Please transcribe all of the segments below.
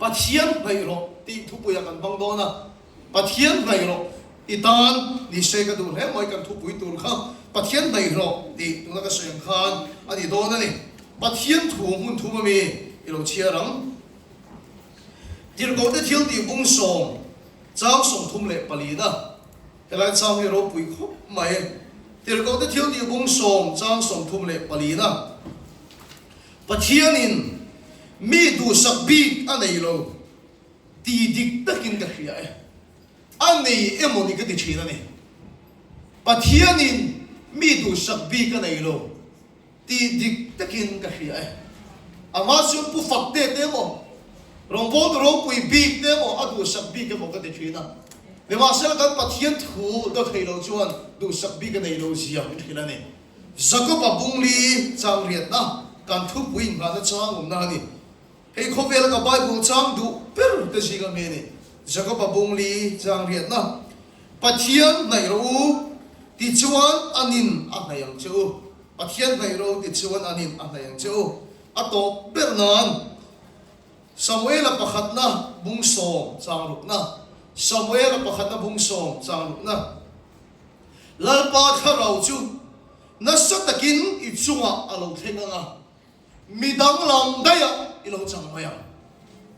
Pathian hnaih rawh tih thupuiah kan hmang dawn a, Pathian hnaih rawh i tan ni se ka duh hle mai kan thupui tur kha Pathian hnaih rawh tih tuna ka sawi ang khan a ni dawn a ni. Pathian thu hmun thum ami i lo chhiar ang. Tirhkohte thil tih bung sawm chang 34 na helai chang hi ropui khawp mai. Tirhkohte thil tih bung sawm chang 34 na. Pathianin mi duhsak bik a nei lo ti dik takin ka hria e. A nei emaw ni ka ti thin a ni. Pathianin mi duhsak bik a nei lo ti dik takin ka hria e. Amah chuan Pu Fakte te emaw, rawngbawltu ropui bik te emaw a duhsak bik emaw ka ti thin a. Nimahsela kan Pathian thu dawt thei lo chuan duhsak bik a nei lo zia min hrilh a ni. Jakob-a bungli chang riatna kan thupui inngahna chang awmna a ni. Hei khawvela ka Bible chang duh ber te zinga mi a ni. Jakob-a bungli chang riatna, Pathian hnaih rawh u, tichuan a nin a hnaih ang che u. Pathian hnaih rawh u, tichuan a nin a hnaih ang che u. A tawp ber nan Samuela pakhatna bung sawm chang rukna, Samuela pakhatna bung sawm chang rukna. Lalpa thlarau chu nasa takin i chungah a lo thleng ang a, mi danglam daihah i lo chang mai ang.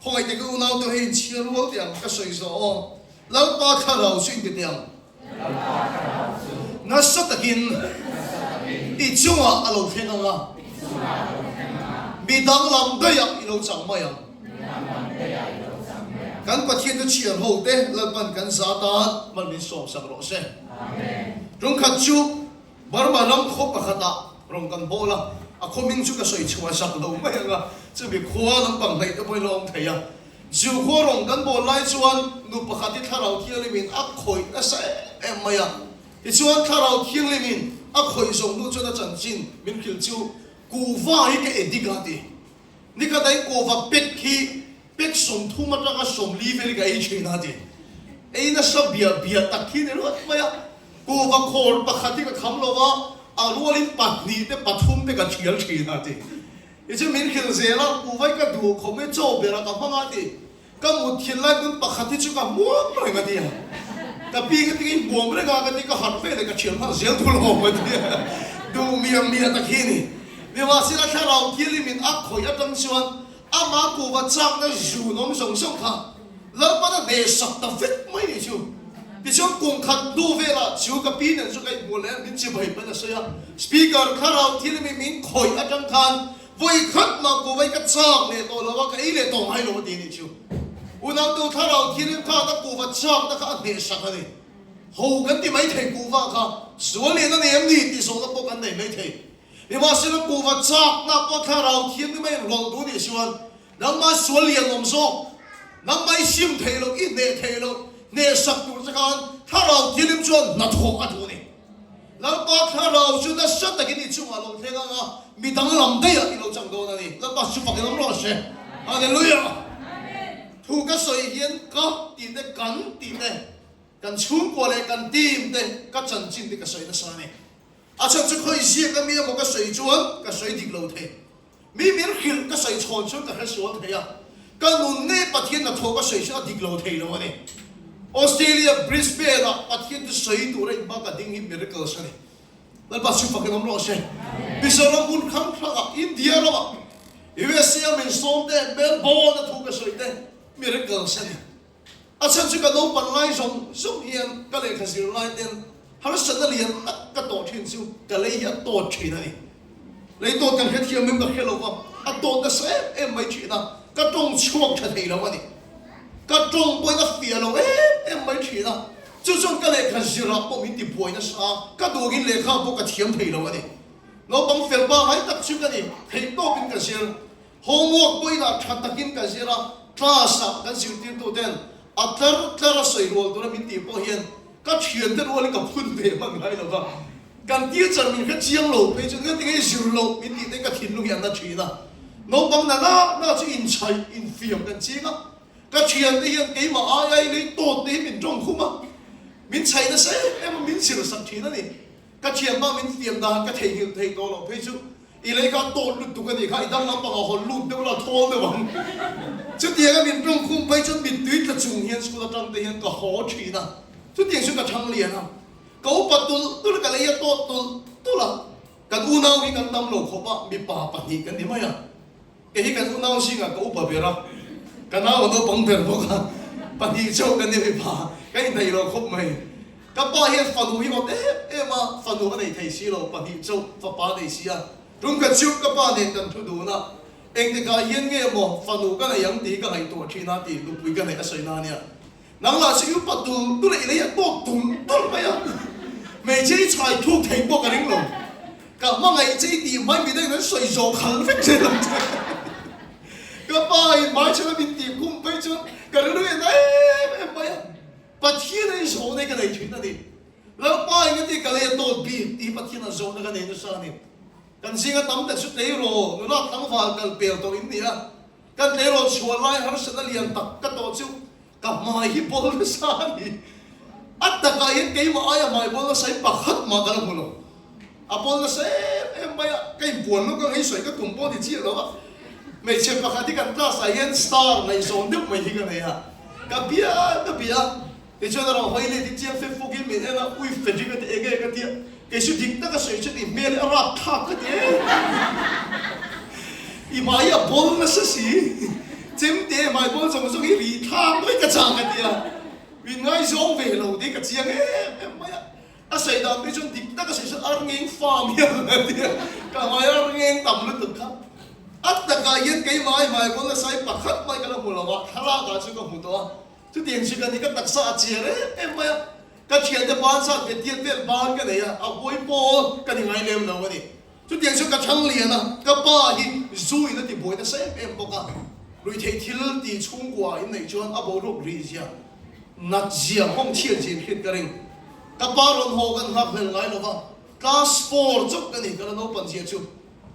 Khawngaih te ka unau te hei inchhiar rual teh ang, ka sawi zawh aw. Lalpa thlarau chu inti teh ang. Nasa takin i chungah a lo thleng ang a, mi danglam daihah i lo chang mai ang. Kan Pathian chu chhiar ho te Lalpan kan za tan mal min sawm sak rawh se. Tungkhat chu Burma ram khaw pakhatah rawn kan bawl a, a khaw hming chu ka sawi chhuah sak lo mai ang a, chumi khua lampang hnaih te pawhin la awm thei a. Zu khua rawn kan bawl lai chuan nu pakhat hi Thlarau Thianghlimin a khawih nasa em em mai a. Tichuan Thlarau Thianghlimin a khawih zawng hnu chuan a chanchin min hrilh chu kuhva hi ka edik a ti. Nikhat a inkawva pek hi pek 30 atanga 40 vel hi ka ei thin a ti. Ei nasa biah biah tak hi ni ruat mai a. Kuhva khawr pakhat hi ka kham lo va, a rualin pahnih te pathum te ka thial thin a ti. Tichuan min hrilh zel a, kuhva hi ka duh khawp mai, chaw berah ka hmang a ti. Ka mut thin lai pawn pakhat hi chu ka hmuam reng a ti a, ka pi ka tingin hmuam reng a ka ti, ka harh ve leh ka thian nghal zel thul awm a ti a, duh miah miah tak hi a ni. Nimahsela thlarau thianghlim in a khawih atang chuan amah kuhva chakna zun awm zawng zawng kha Lalpan a hnehsak ta vek mai ni chu. Tichuan kum khat hnu velah chu ka pi nen chu ka inhmuh leh a, min chibai hman a sawi a, Speaker thlarau thianghlim in min khawih atang khan Vawi khat mah ku vai ka chak leh tawh lo a, ka ei leh tawh ngai lo a ti a nih chu. Unautu thlarau thilim khan a kuhva chakna kha a hnehsak a ni. Ho kan ti mai thei kuhva kha sual lian a ni em ni tih zawhna pawh kan nei mai thei. Nimahsela kuhva chakna pawh thlarau thianghlim a inrawlh duh nih chuan nangmah sual lian awm zawk, nangmah i sim theih loh, i hneh theih loh, hnehsak tur che khan thlarau thianghlim chuan hnathawh a duh a ni. Lalpa thlarau chu nasa takin i chungah lo thleng ang a, mi danglam daihah i lo chang dawn a ni. Lalpa chu fakin awm rawh se. Hallelujah! Thu ka sawi hian ka tih te, kan tih te, kan chhungkua leh kan team te, ka chanchin te ka sawi nasa a ni. A chhan chu khawi ziak a mi emaw ka sawi chuan ka sawi dik lo thei. Mi min hrilh ka sawi chhawn chuan ka hre sual thei a, ka nun ngei Pathian hnathawh ka sawi chuan a dik lo thei lo a ni. Australia Brisbane ah Pathian chu sawi tur a inhma ka ding hi miracles a ni. Lalpa chu fakin awm rawh se. Mizoram hmun hrang hrang ah, India ram ah, USA a min sawm te, Melbourne a thu ka sawi te miracles a ni. A chhan chu ka naupan lai zawng zawng hian ka lehkha zir lai ten harsatna lian tak ka tawh thin chu ka lei hi a tawt thin a ni. Lei tawt kan hrethiam em ka hre lo va, a tawt nasa em em mai thin a, ka tawng chhuak tha thei lo a ni. Ka tawng pawhin a fiah lo em em mai thin a, chu chuan ka lehkha zirah pawh min ti buai nasa a, ka duhangin lehkha pawh ka thiam thei lo a ni. Naupang fel pangai tak chu ka ni, theihtawpin ka zir. Homework pawhin ah tha takin ka zir a, class ah kan zirtirtu ten a tlar tlar a sawi rual tura min tih pawh hian ka thiante rualin ka phun ve hman ngai lo va, kan teacher min hre chiang lo phei chu engati nge zir loh min tih te ka thinlung hi an la thin a, naupang na na na chu inchhaih infiam kan ching a, ka thiante hian keimah ai ai lei tawt te hi min tawng khum a, min chhaih nasa em em a min zir sak thin a ni, ka thianpa min fiam dan ka theihnghilh theih tawh loh phei chu. I lei kha tawt lutuk a nih kha, i dang lampang ah hawn lut deuh la, thawl deuh ang. Chutianga min tawng khum phei chuan mittui tla chung hian school atang te hian ka haw thin a, chutiang chu ka thang lian a. Ka upa tulh tulh a, ka lei a tawt tulh tulh a. Kan unau hi kan tam lo khawp a, mipa pahnih kan ni mai a. Kei hi kan unau zingah ka upa ber a, ka nau a naupang ber bawk a, pahnih chauh kan ni mipa, ka inhnaih lo khawp mai. Ka pa hian fanu hi awm em em a, fanu a nei thei si lo, pahnih chauh fapa a nei si a. Tum ka chu ka pa nen kan thu dun a, engtikah hian nge maw fanu ka nei ang tih hi ka ngaihtuah thin a tih nupui ka neih a sawi na ania. Nang lah chu i upa tul tul a, i lei a tawk tul tul mai a, hmeichhia i chhai thuk thei pawh ka ring lo. Ka hmangaih che i tih hmai midangin an sawi zawh khal vek che lo che. Ka pa in hmaichhan a min tih khum phei chuan ka rilru en em em mai a, Pathian a inzawhna hi ka nei thin a ni. Lalpa in a ti ka lei a tawt bik tih hi Pathian a zawhna ka nei nasa a ni. Kan zinga tam tak chu tleirawl nula tlangval kal pel tawh in ni a, kan tleirawl chhuah lai harsatna lian tak ka tawh chu Ka hmai hi bawl nasa a ni. A takah hian keimah aia hmai bawl nasa hi pakhat mah ka la hmu lo. A bawl nasa em em mai a, ka inpuan lawk ang hei sawi ka tum pawh ni chiah lo a. Hmeichhe pakhat hi kan class ah hian star ngaihzawn deuh mai hi ka nei a. Ka bia ka bia a, tichuan a rawn hawi let hi chiang fek fawkin min en a, ui Frederick a ti eng nge ka ti a, kei chu dik taka sawi chu ti hmel hi a rap thlak ka ti em. I hmai hi a bawl nasa si. Chemte hmai bawl zawng zawng hi ri thlak mai ka chak a tia. Min ngaizawng ve lo tih ka chiang em em mai a. A sawi dan phei chuan dik taka sawi chuan arngeng farm hian a tia. Ka hmai arngeng tam lutuk kha. A takah hian keimah ai hmai bawl nasa hi pakhat mai ka la hmu lo a, thlalak ah chu ka hmu tawh a. Chutiang chu ka ni ka taksa a chiar em em mai a. Ka thiante ban zat ve tiat vel ban ka nei a, a huai pawl ka ni ngai lem lo a ni. Chutiang chu ka thang lian a, ka pa hi zu in a ti buai nasa em em bawk a, ruihtheih thil ti chhungkua in neih chuan a boruak rih zia, nat zia, nghawng chhiat zia in hriat ka ring. Ka pa rawn haw kan nghak hlel ngai lova, class four chauh ka ni, ka la naupan zia chu.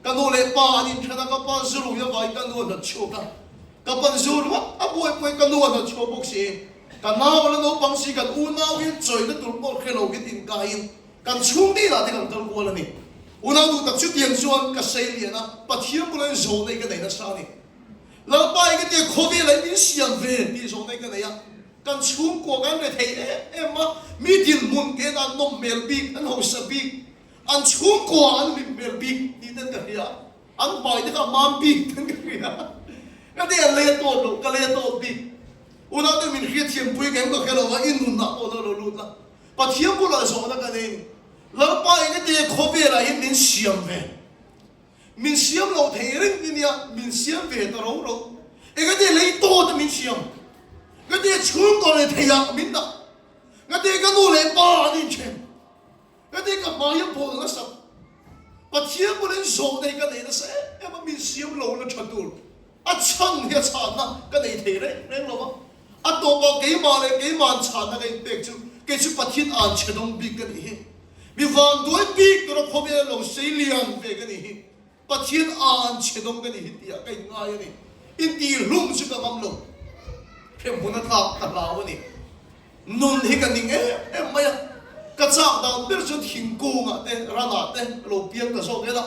Ka nu leh pa an inthen a, ka pa zu rui avangin ka nu a hnawt chhuak a, ka pan zu ringawt a buaipui ka nu a hnawt chhuak bawk si. Ka nau a la naupang si, kan unau hian chawina tur pawh hre lo hian inkaiin Kan chhung dil ah te kan kal kual a ni. Unau duh tak chutiang chuan ka sei lian a, Pathian bula in zawhna hi ka nei nasa a ni. Lalpa i ka tia khawvel ah in min siam ve tih zawhna hi ka nei a. Kan chhungkua kan re thei em em a, mi dinhmun te an nawm hmel bik, an hausa bik, an chhungkua an hlim hmel bik tih ten ka hria. An hmai te kha a mam bik ten ka hria. Ka ti an lei a tawt loh, ka lei a tawt bik. Unau te min hriatthiampui ka em ka hre lo a, i nunah pawh lo lo lut la. Pathian bulah zawhna ka nei ni. Lalpa engati khawvelah hian min siam ve? Min siam loh thei reng ni nia, min siam ve ta ro ro. Engati lei tawt a min siam? Ngati chhungkaw leh theiah min dah? Ngati ka nu leh pa an inthen? Ngati ka hmai a bawl nasa? Pathian bulin zawhna hi ka nei nasa em em a, min siam lo la tha tur. A chhan hi a chhanna ka nei thei reng reng lo va, a tawpah keimah leh keima'n chhanna ka inpek chu kei chu Pathian an chhe dawng bik ka nih hi. Mi vanduai bik tura khawvel lo sei lian ve ka nih hi. Pathian an chhe dawng ka nih hi tihah ka inngai a ni. Intihhlum chu ka ngam lo. Hremhmun a tlak ka hlau a ni. Nun hi ka ning em em mai a, ka chak dan ber chu thingkungah te, ranah te lo piang ta zawk ila,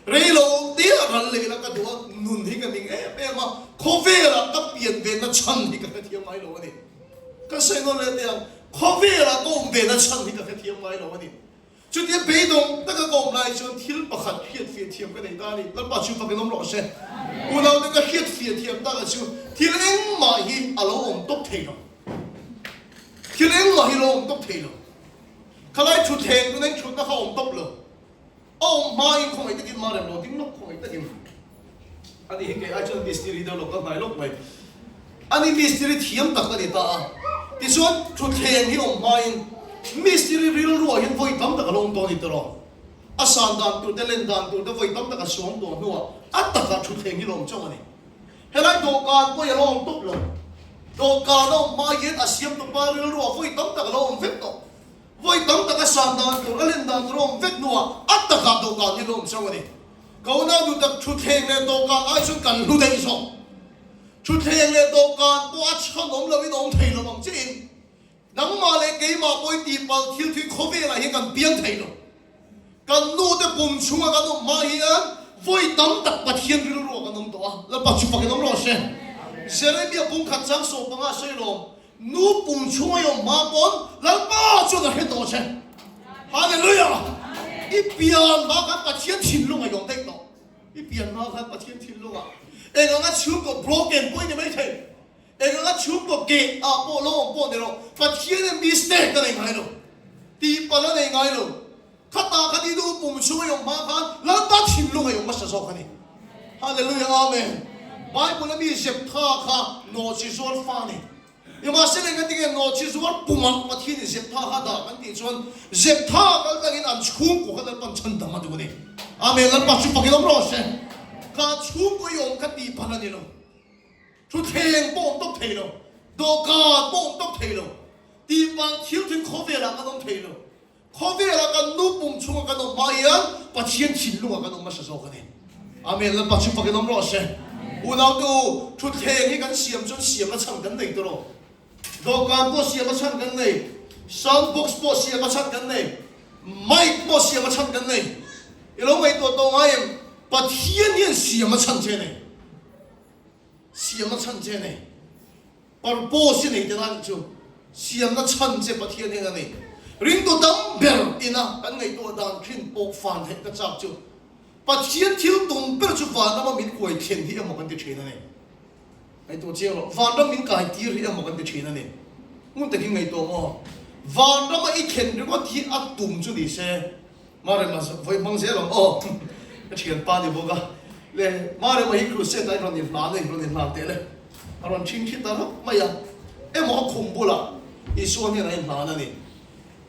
rei lo te ah ral leh ila ka duh a, nun hi ka ning em em a, khawvelah ka pian ve na chhan hi ka hrethiam ngai lo a ni. Ka sawi nawn leh teh ang, khawvelah ka awm ve na chhan hi ka hrethiam ngai lo a ni. Chutia beidawng taka ka awm lai chuan thil pakhat hriatfiah thiam ka nei ta a ni. Lalpa chu fakin awm rawh se. Unaute ka hriatfiah thiam taka chu thil engmah hi a lo awm tawp thei lo. Thil engmah hi a lo awm tawp thei lo. Khalai thutthleng tuna in thutna kha a awm tawp lo. A awm hmain khawngaih takin mah rem lo ding lawk khawngaih takin. Ani hi kei ai chuan mistiri deuh lo ka hnai lawk mai. Ani mistiri thiam tak a ni ta a. Tichuan thutthleng hi awm hmain mistiri rilruah hian vawi tam tak a lo awm tawh a ni tawh. A san dan tur te len dan tur te vawi tam tak a suang tawh hnuah a takah thutthleng hi lo awm chauh a ni. Helai dawhkan pawh hi a lo awm tawp lo. Dawhkan a awm hma hian a siamtupa rilruah vawi tam tak a lo awm vek tawh. Vawi tam tak a san dan tur, a len dan tur a awm vek hnuah a takah dawhkan hi a lo awm chauh a ni. Ka unau duh tak thutthleng leh dawhkan ai chuan kan hlu daih zawk. Thutthleng leh dawhkan pawh a chhan awm loin a awm thei lo ang chiahin nangmah leh keimah pawh i tihpalh thil thui khawvelah hian kan piang thei lo. Kan nute pum chhunga kan awm hma hian Vawi tam tak Pathian rilru ah kan awm tawh a, Lalpa chu fakin awm rawh se. Jeremia pumkhat chang 15 sawi lawm, Nu pum chhung a i awm hma pawn Lalpa chuan a hre tawh che. Hallelujah! I pian hma khan Pathian thinlung a i awm daih tawh. I pian hma khan Pathian thinlung ah eng anga chhungkaw broken pawh i ni maithei. Eng anga chhungkaw ke ah pawh lo awm pawh ni rawh, Pathian in mistake a nei ngai lo. Tihpalh a nei ngai lo. Khatah khan i nu pum chhung a i awm hma khan Lalpa thinlung a i awm hmasa zawk a ni. Hallelujah Amen. Bible a mi Zeptha kha nawhchi zuar fa a ni. Nimahsela engatinge nawhchi zuar pumah Pathian in Zeptha kha dah kan tih chuan Zeptha kal tlangin an chhungkaw kha Lalpan chhandam a duh a ni. Amen Lalpa chu fakin awm rawh se. Kha chhungkaw i awm kha tihpalh a ni lo. Thutthleng pawh awm tawp thei lo, dawhkan pawh awm tawp thei lo, tihpalh thil thing khawvelah kan awm thei lo. Khawvelah kan nu pum chhunga kan awm hma hian Pathian thinlungah kan awm hmasa zawk a ni. Amen. Lalpa chu fakin awm rawh se. Unaute u, thutthleng hi kan siam chuan siamna chhan kan nei tawh lo. Dawhkan pawh siamna chhan kan nei, sound box pawh siamna chhan kan nei, mic pawh siamna chhan kan nei. I lo ngaihtuah tawh ngai em? Pathian hian siamna chhan che a nei. Siamna chhan che a nei. Purpose i nei tel a nih chu. Siamna chhan che Pathian hian a nei. Ringtu tam ber ina kan ngaihtuah dan thin pawh fan theih ka chak chu Pathian thil tum ber chu vanrama min kuai thlen hi emaw kan ti thin a ni. Ngaihtuah chiang rawh. Vanram min kai tir hi emaw kan ti thin a ni. Ngun takin ngaihtuah maw? Vanrama i thlen ringawt hi a tum chu ni se. Marema vawi hmang zel ang aw. Ka thianpa ni bawk a. Le Marema hi crusade ah rawn inhlan a, rawn inhlan teh le. A rawn thin khi ta rap mai a. Emaw a khum bulah Isua hnenah a inhlan a ni.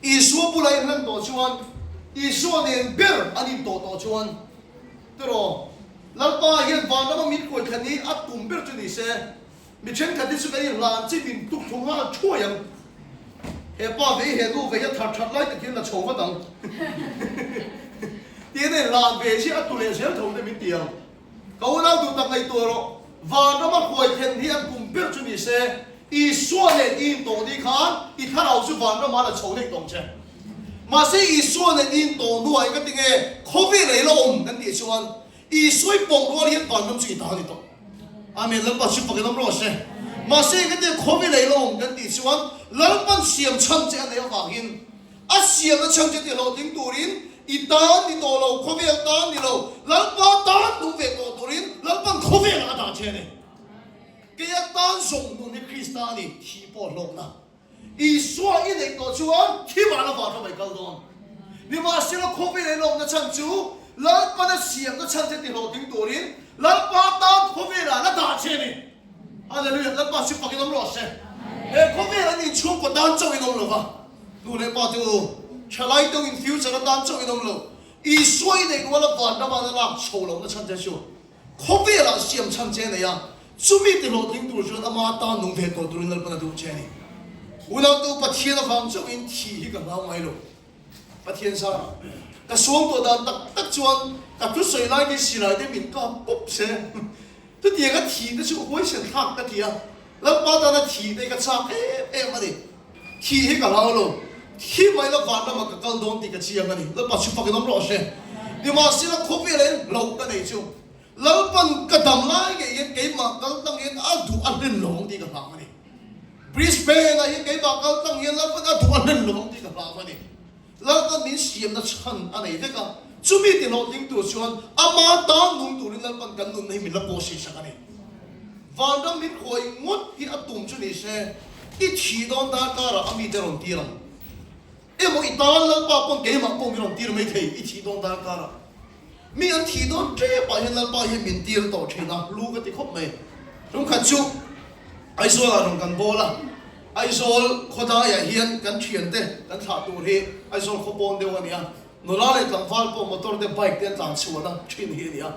Isua bulah a inhlan tawh chuan Isua nen ber an intawh tawh chuan tiraw Lalpa hian vanrama min kuai thlen hi a tum ber chu ni se. Mi thenkhat hi chu kan inhlan chi min tuk thu nghal thuai ang. He pa ve hi he nu ve hi a thar that lai tak hian la chho vat ang. Tiin a inhlan ve chiah a tu leh zel tho te min ti ang. Ka unau duh tak ngaihtuah rawh, vanrama hruai thlen hi an kum ber chu ni se, Isua nen i intawh ni khan i thlarau chu vanramah la chho daih tawng che. Mahse Isua nen i intawh hnuah engati nge khawvel ei la awm kan tih chuan Isua i pawm rual hian vanram chu i ta a ni tawh. Amen, Lalpa chu fakin awm rawh se. Mahse engati khawvel ei la awm kan tih chuan Lalpan siam chhan che a neih avangin a siamna chhan che tihlawhtling turin i tan ni tawh lo, khawvel tan ni lo, Lalpa tan nung ve tawh turin Lalpan khawvelah a dah che a ni. Keia tan zawng nun hi Krista a ni, thi pawh hlawkna. Isua i neih tawh chuan thi vana vanram a i kal dawn. Nimahsela khawvel ei lawmna chhan chu Lalpana siamna chhan che tihlawhtling turin Lalpa tan khawvelah la dah che a ni. Hallelujah! Lalpa chu fakin awm rawh se. He khawvel an inchhungkaw tan chauh in awm lo va, nu leh pa te u, thalai te u in future atan chauh in awm lo. Isua i neih ruala vanrama la lak chho lohna chhan che chu Khawvelah siam chhan che a nei a, chumi ti hlawhtling tur chuan ama tan nung ve tawh turin Lalpan a duh che a ni. Unautu Pathian avang chauhin thi hi ka hlau ngai lo. Pathian zarah ka suang tawh dan tak tak chuan ka thusawi lai te silai te min kap pup se. Chutianga thi te chu huaisen thlak ka ti a, Lalpa tana thi te hi ka chak em em a ni. Thi hi ka hlau lo, thi mai la vanramah ka kal dawn tih ka chiang a ni. Lalpa chu fakin awm rawh se. Nimahsela khawvel ah hian hlauh ka nei chu Lalpan ka dam lai ngei hian keimah kal tlang hian a duh a hlen lo ang tih ka hlau a ni. Brisbane ah hian keimah kal tlang hian Lalpan a duh a hlen lo ang tih ka hlau a ni. Lalpan min siamna chhan a nei vek a, chumi ti hlawhtling tur chuan ama tan nung turin Lalpan kan nunna hi min la pawh sisak a ni. Vanram min khuai ngawt hi a tum chu ni se, i thih dawn darkarah a mite rawn tir ang. Emaw i tan Lalpa pawn keimah pawh min rawn tir mai thei i thih dawn darkarah. Mi an thih dawn tepah hian Lalpa hian min tir tawh thin a, lu ka ti khawp mai. Tumkhat chu Aizawlah rawn kan bawl a, Aizawl khawdaiah hian kan thiante kan thlah tur hi Aizawl khaw pawn deuh a ni a, nula leh tlangval pawh motor te bike te an tlan chhuan a thin hi a ni a,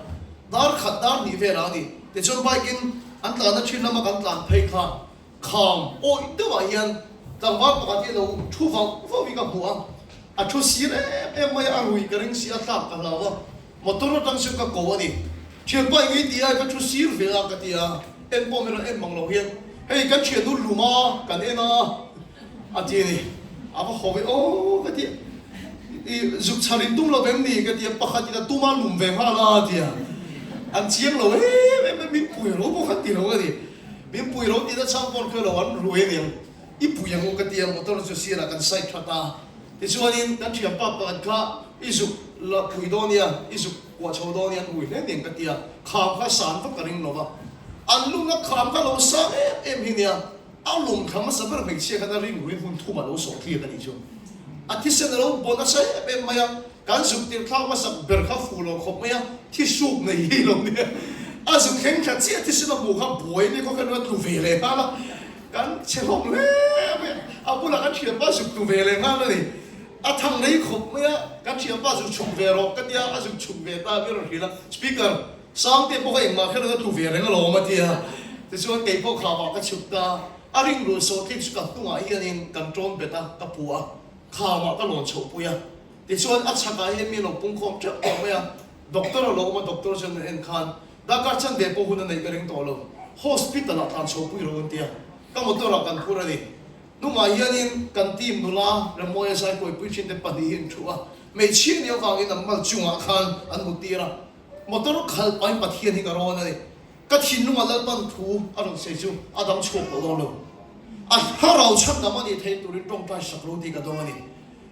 dar khat dar hnih velah a ni. Tichuan bike in an tlanna thin lama kan tlan phei kha kham awih deuhah hian tlangval pakhat hi a lo thu vauh vauh hi ka hmu a, a thu sir em em mai a, a rui ka ring si a, tlak ka hlau a. Motor atang chu ka ko a ni. Thianpa eng nge ti a, ka thu sir ve a ka ti a, en pawh min rawn en mang lo hian, hei kan thiannu lum a, kan en a, a ti a ni. A va haw ve aw ka ti a, i zuk chhar in tum lo vem ni ka ti a, pakhat in a tum a lum ve nghal a a ti a. An chiang lo em em a, min pui ro pawh khan ti lo a ni. Min pui ro tihna chang pawh an khawi lo, an rui a niang. I pui ang u ka ti a, motor chu sirah kan side that a. Tichuanin kan thianpa pakhat kha i zuk la pui dawn nia, i zuk kuah chho dawn nia an rui hle niang ka ti a, kham kha san vak ka ring lo va. An lungna kham kha lo sang em em hi nia. A lung thla hmasa ber hmeichhia khan a ring ruih hmun thum a lo sawh tliak a nih chu. A thisen a lo bawn nasa em em mai a, kan zuk tir thlak hmasak ber kha fuh lo khawp mai a, thi suk nei hi lo nia. A zuk thleng thla chiah thisen a hmuh kha buai mai khaw khan a tlu ve leh nghal a, kan che hlawm hle mai a, a bulah kan thianpa zuk tlu ve leh nghal a ni. A thang rei khawp mai a, kan thianpa zuk chhuk ve rawh ka tia, a zuk chhuk ve ta a, mi rawn hrilh a, Speaker, Sangte pawh kha engmah kher a tlu ve reng alawm a ti a, tichuan kei pawh khamah ka chhuk ta, a ring rul sawh thlip chu ka hnungah hianin kan ṭawn bet a, ka pu a, khamah ka lawn chhoh pui a, tichuan a chhakah hian mi lo pungkhawm ṭeuh tawh mai a, doctor a lo awm a, doctor chuan min en khan darkar chanve pawh hun a neih ka ring tawh lo, hospital ah tlan chhoh pui rawh an ti a, ka motor ah kan phur a ni. Hnungah hianin kan team nula Remawia Zaikawi Puithin te pahnih hi an thu a, hmeichhia nih avangin an mal chungah khan an hmutir a, Motor khalh pahin Pathian hi ka rawn a ni. Ka thinlungah Lalpan thu a rawn sawi chu a dang chhuak tawh dawn lo. A thlarau chhandam a nih theih turin tawngtai sak lo tih ka dawng a ni.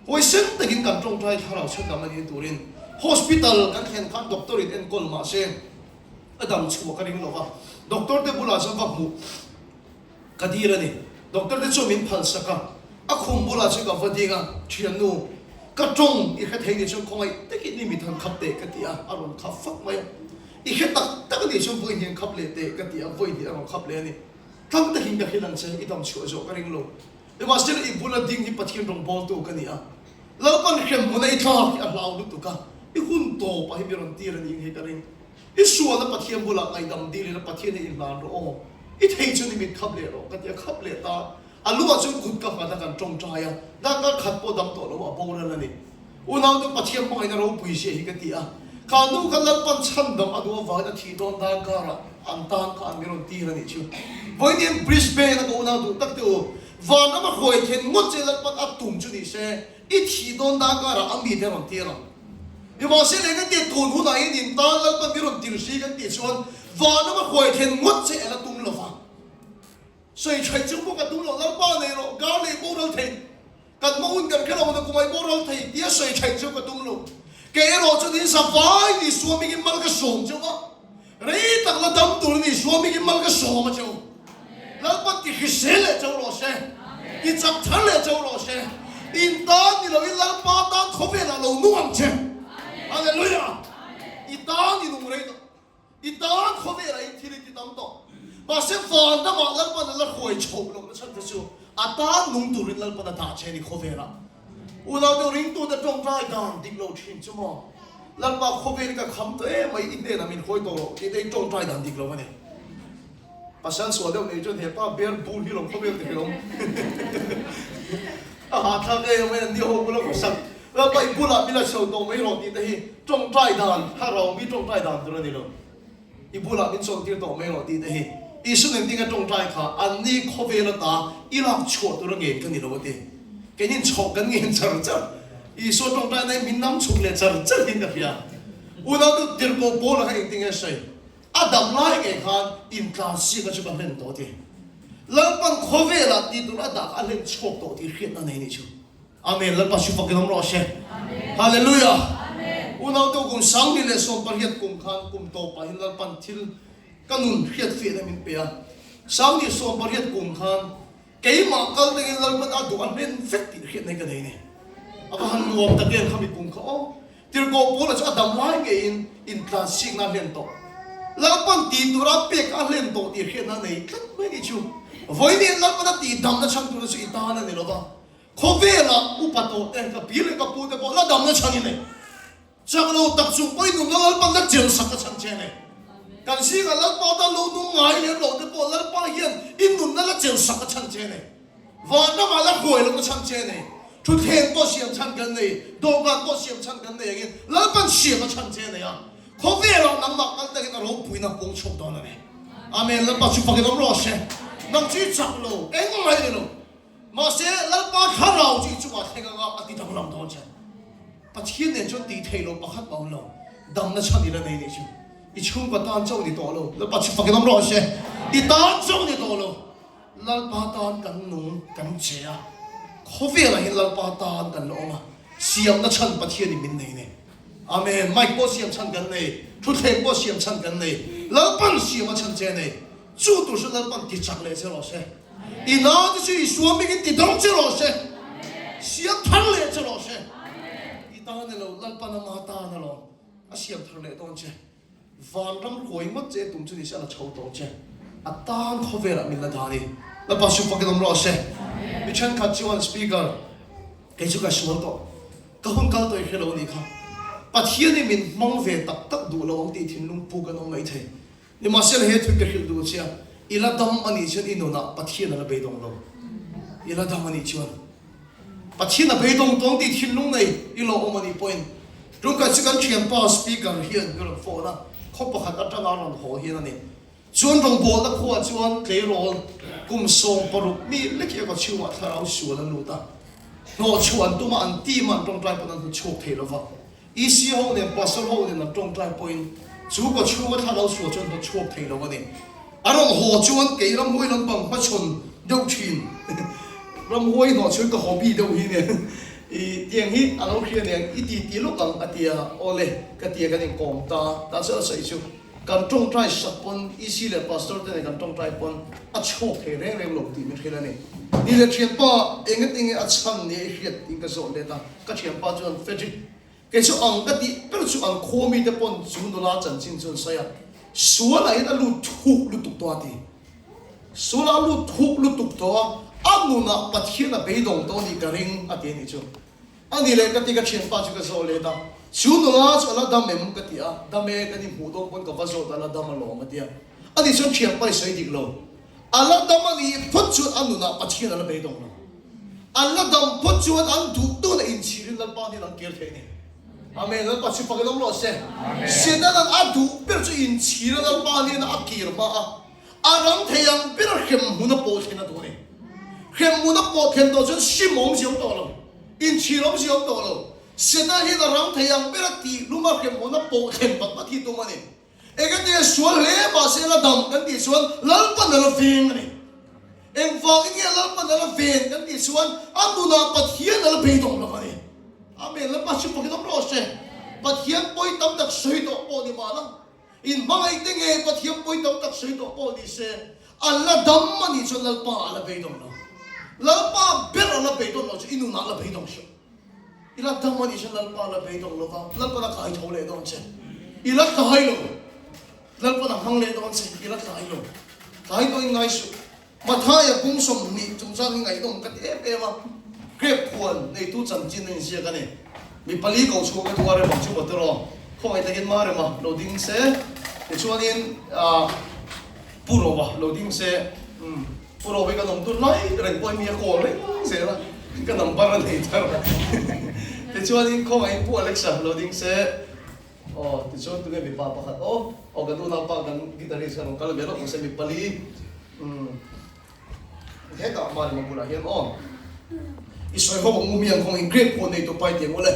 Huaisen takin kan tawngtai thlarau chhandam a nih turin hospital kan thlen khan doctor in enkawl mah se a dam chhuah ka ring lo va, doctor te bulah chuan va hmuh. Ka dir a ni. Doctor te chuan min phal sak a, a khum bulah chuan ka va ding a, Thiannu, ka tawng i hre thei nih chuan khawngaih takin i mit han khap teh ka ti a, a rawn khap fak mai a. I hre tak tak a nih chuan vawi hnih an khap leh teh ka ti a, vawi hnih a rawn khap leh a ni. Tlang takin ka hrilh ang che, i dam chhuah zawh ka ring lo. Nimahsela i bula ding hi Pathian rawngbawltu ka ni a, Lalpan hremhmuna i thlak hi a hlau lutuk a, i hun tawpah hi mi rawn tir a nih ngei ka ring. I sualna Pathian bulah ngaihdam dil ila Pathian hi inhlan rawh aw. I thei chuan i mit khap leh rawh ka ti a, khap leh ta. A luah chuan kut ka nghat a, kan tawngtai a, darkar khat pawh dam tawh lo a boral a ni. Unaute Pathian hmangaihna ropui zia hi ka ti a, kha nu kha Lalpan chhandam a duh avangin a thih dawn darkarah an tan kha an mi rawn tir a nih chu. Vawiin Brisbane a ka unau duh tak te u, vanram a hruai then ngawt che Lalpan a tum chu ni se, I thih dawn darkarah a mite rawn tir ang. Nimahse leh kan tih tun hunah hian in tan Lalpan mi rawn tir si kan tih chuan vanram a huai thlen ngawt che ela tum lo va. Sawi thaih chung pawh ka tum lo, Lalpa nei rawh, gar leh boral thei, kan hma hun kan hre lo na kumai boral thei tia sawi thaih chu ka tum lo. Kei erawh chuan in zavai ni suamingin mal ka sawm cheu va. Rei tak la dam tur a ni, Suamingin mal ka sawm a cheu. Lalpan ti hrisel leh cheu rawh se, ti chak thar leh cheu rawh se. In tan ni loin Lalpa tan khawvelah lo nung ang che. Hallelujah! I tan i nung rei tawh, i tan khawvelah in thil i ti tam tawh. Mahse van ramah Lalpan a la hruai chhoh lohna chhan te chu a tan nung turin Lalpan a dah che a ni khawvelah. Unau deuh ringtute tawngtai dan dik lo thin chu maw? Lalpa khawvel ka kham tawh em mai i hnenah min hawi tawh loh tih te hi tawngtai dan dik lo a ni. Pasal sual deuh nei chuan hepa bear bull hi lawm khawvel ti hlawm. A hahthlak em mai an ni ho bula khawsak. Lalpa i bulah min la chho tawh mai rawh tih te hi tawngtai dan thlarau mi tawngtai dan tur a ni lo. I bulah min chawlhtir tawh mai rawh tih te hi Isu nen dinga tawngtai kha an ni khawvel ata i lak chhuah tura ngen ka ni lo a ti. Keinin chhawk kan ngen char char. Isua tawngtai na hi min nam chhuk leh char char hian ka hria. Unau chu tirhkoh Paula kha engtin nge sawi? A dam lai ngei khan intlansiak a chu ka hlen tawh a ti. Lalpan khawvelah tih tur a dah kha a hlen chhuak tawh tih hriatna nei ni chu. Amen Lalpa chu fakin awm rawh se. Hallelujah. Unau te kum 2018 kum khan kum tawpah hian Lalpan thil ka nun hriat fiahna min pe a. 2018 kum khan keimah kal tangin Lalpan a duh a hlen vek tih hriatna hi ka nei a ni. A va han nuam tak em khami kum kha aw. Tirhkoh Paula chu a dam lai ngeiin intlansikna a hlen tawh. Lalpan tih tura a pek a hlen tawh tih hriatna a nei tlat mai ni chu. Vawiin Lalpan a tihdamna chhan tura chu i tan a ni lo va. Khawvelah upa tawh te, ka pi leh ka pu te pawh la damna chhan i nei. Chak lo tak chung pawhin nunna Lalpan la chelh sak a chhan che a nei. Kan zingah Lalpa tan lo nung ngai lem lo te pawh Lalpa hian i nunna la chelh sak a chhan che a nei. Vanramah la hruai lohna chhan che a nei. Thutthleng pawh siam chhan kan nei, dawhkan pawh siam chhan kan nei angin Lalpan siam a chhan che a nei a. Khawvelah nangmah kal takin a ropuina kawng chhuak dawn a ni. Amen. Lalpa chu fakin awm rawh se. Nang chu i chak lo, engmah i ni lo. Mahse, Lalpa thlarau chu i chungah thleng anga a ti danglam dawn che. Pathian nen chuan tih theih loh pakhat mah awm lo, damna chhan ila nei nih chu. I chhungkaw tan chauh ni tawh lo, Lalpa chu fakin awm rawh se. I tan chauh ni tawh lo, Lalpa tan kan nung kan che a, khawvelah hian Lalpa tan kan la awm a, siamna chhan Pathianin min nei nei. Amen. Mic pawh siam chhan kan nei, thutthleng pawh siam chhan kan nei, Lalpan siam a chhan che nei. Chu tur chu Lalpan ti chak leh che rawh se. I naute chu Isua hmingin ti dam che rawh se. Siam thar leh che rawh se. I tan a lo, Lalpan ama tan a lawm. A siam thar leh dawn che. Vanram huai ngawt che tum chu ni se a la chho tawh che. A tan khawvelah min la dan i. Lalpa chu fakin awm rawh se. Mi thenkhat chuan Speaker, kei chu ka sual tawh. Ka hun kal tawh i hre lo a nih kha. Pathian hi min hmang ve tak tak duh lo ang tih thinlung pu kan awm mai thei. Nimahsela he thil ka hrilh duh che a, i la dam a nih chuan i nunah Pathian a la beidawng lo. I la dam a nih chuan Pathian a beidawng tawng tih thinlung nei i lo awm a nih pawhin tungkhat chu kan thianpa speaker hian ka rawn phone a, khaw pakhat atanga rawn haw hian a ni. Chuan rawngbawlna khuaah chuan tleirawl kum 16 mi lek hi a kaw chhungah thlarau sual an lut a, hnawhchhuah an tum a, an team a an tawngtai pawn an hnuchhuak thei lova. EC ho nen Pastor ho nen an tawngtai pawhin chu kaw chhunga thla lo sual chuan hnawt chhuak thei lo a ni. A rawn haw chuan kei ramhuai lampang hmachhawn deuh thin. Ramhuai hnawh chuan ka hobby deuh hi nen i tiang hi a lo hria nen i ti ti lawk ang a ti a, awle ka ti a kan inkawm ta ta chu a sawi chu kan tawngtai sak pawn EC leh Pastor te nen kan tawngtai pawn a chhuak thei reng reng lo tih min hrilh a ni. Ni leh thianpa engati nge a chhan nia i hriat tiin ka zawh let a. Ka thianpa chuan Frederick, kei chu ang ka tih ber chu an khaw mite pawn chu nula chanchin chu an sawi a, sualah hian a lut thuk lutuk tawh a ti. Sualah a lut thuk lutuk tawh a, a nunah Pathian a beidawng tawh a nih ka ring a ti a nih chu. A ni leh ka ti ka thianpa chu ka zawh let a, chu nula chu a la dam em ka ti a, dam e kan inhmuh dawn pawn ka va zawt a, a la dam alawm a ti a. A nih chuan thianpa i sawi dik lo, a la dam a nih phawt chuan a nunah Pathian a la beidawng lo. An la dam phawt chuan an duh dun a inchhirin Lalpa hnen an kir thei a ni. Amen. Lalpa chu fak in awm rawh se. Setanan a duh ber chu inchhira Lalpa hnena a kir hma a, a rang thei ang ber a hremhmun a pawh thlen a duh a ni. Hremhmun a pawh thlen tawh chuan sim awmzia awm tawh lo, inchhir awmzia awm tawh lo. Satan hian a rang thei ang ber a tihlum a hremhmun a pawh thlen vat vat hi tum a ni. Engati sual hle mahse la dam kan tih chuan Lalpan a la veng a ni. Engvangin nge Lalpan a la ven kan tih chuan a nunah Pathian a la beidawng lo a ni. Amen. Lalpa chu pakin awm rawh se. Pathian pawi tam tak sawi tawh pawh ni mahla, inhmangaih te nge Pathian pawi tam tak sawi tawh pawh ni se, a la dam a nih chuan Lalpa a la beidawng lo. Lalpa ber a la beidawng lo chu i nunah a la beidawng hreuh. I la dam a nih chuan Lalpa la beidawng lo va, Lalpan a kai tho leh dawn che. I la tlai lo, Lalpan a hmang leh dawn che, i la tlai lo. Tlai tawhin ngai suh. Mathaia pum 20 chungchang hi ngaihnawm ka ti em em a, Grape huan neitu chanchin a inziak a ni. Mi pali ko chhuak a duh a rem ang chu maw tiraw? Khawngaih takin Marema lo ding se, tichuanin Pu Rova lo ding se, umm. Pu Rovi ka nawm tun lai reng pawhin mi a call reng zel a, ka number a nei thar a. Tichuanin khawngaihin Pu Alexa lo ding se, aw tichuan tunge mipa pakhat aw, aw kan unaupa kan guitarist kha rawn kal ve lawk mahse mi pali umm hetah Marema bulah hian aw i sawi ho ang u mi ang khawngaihin grape pawh nei tupa i ti ang u le.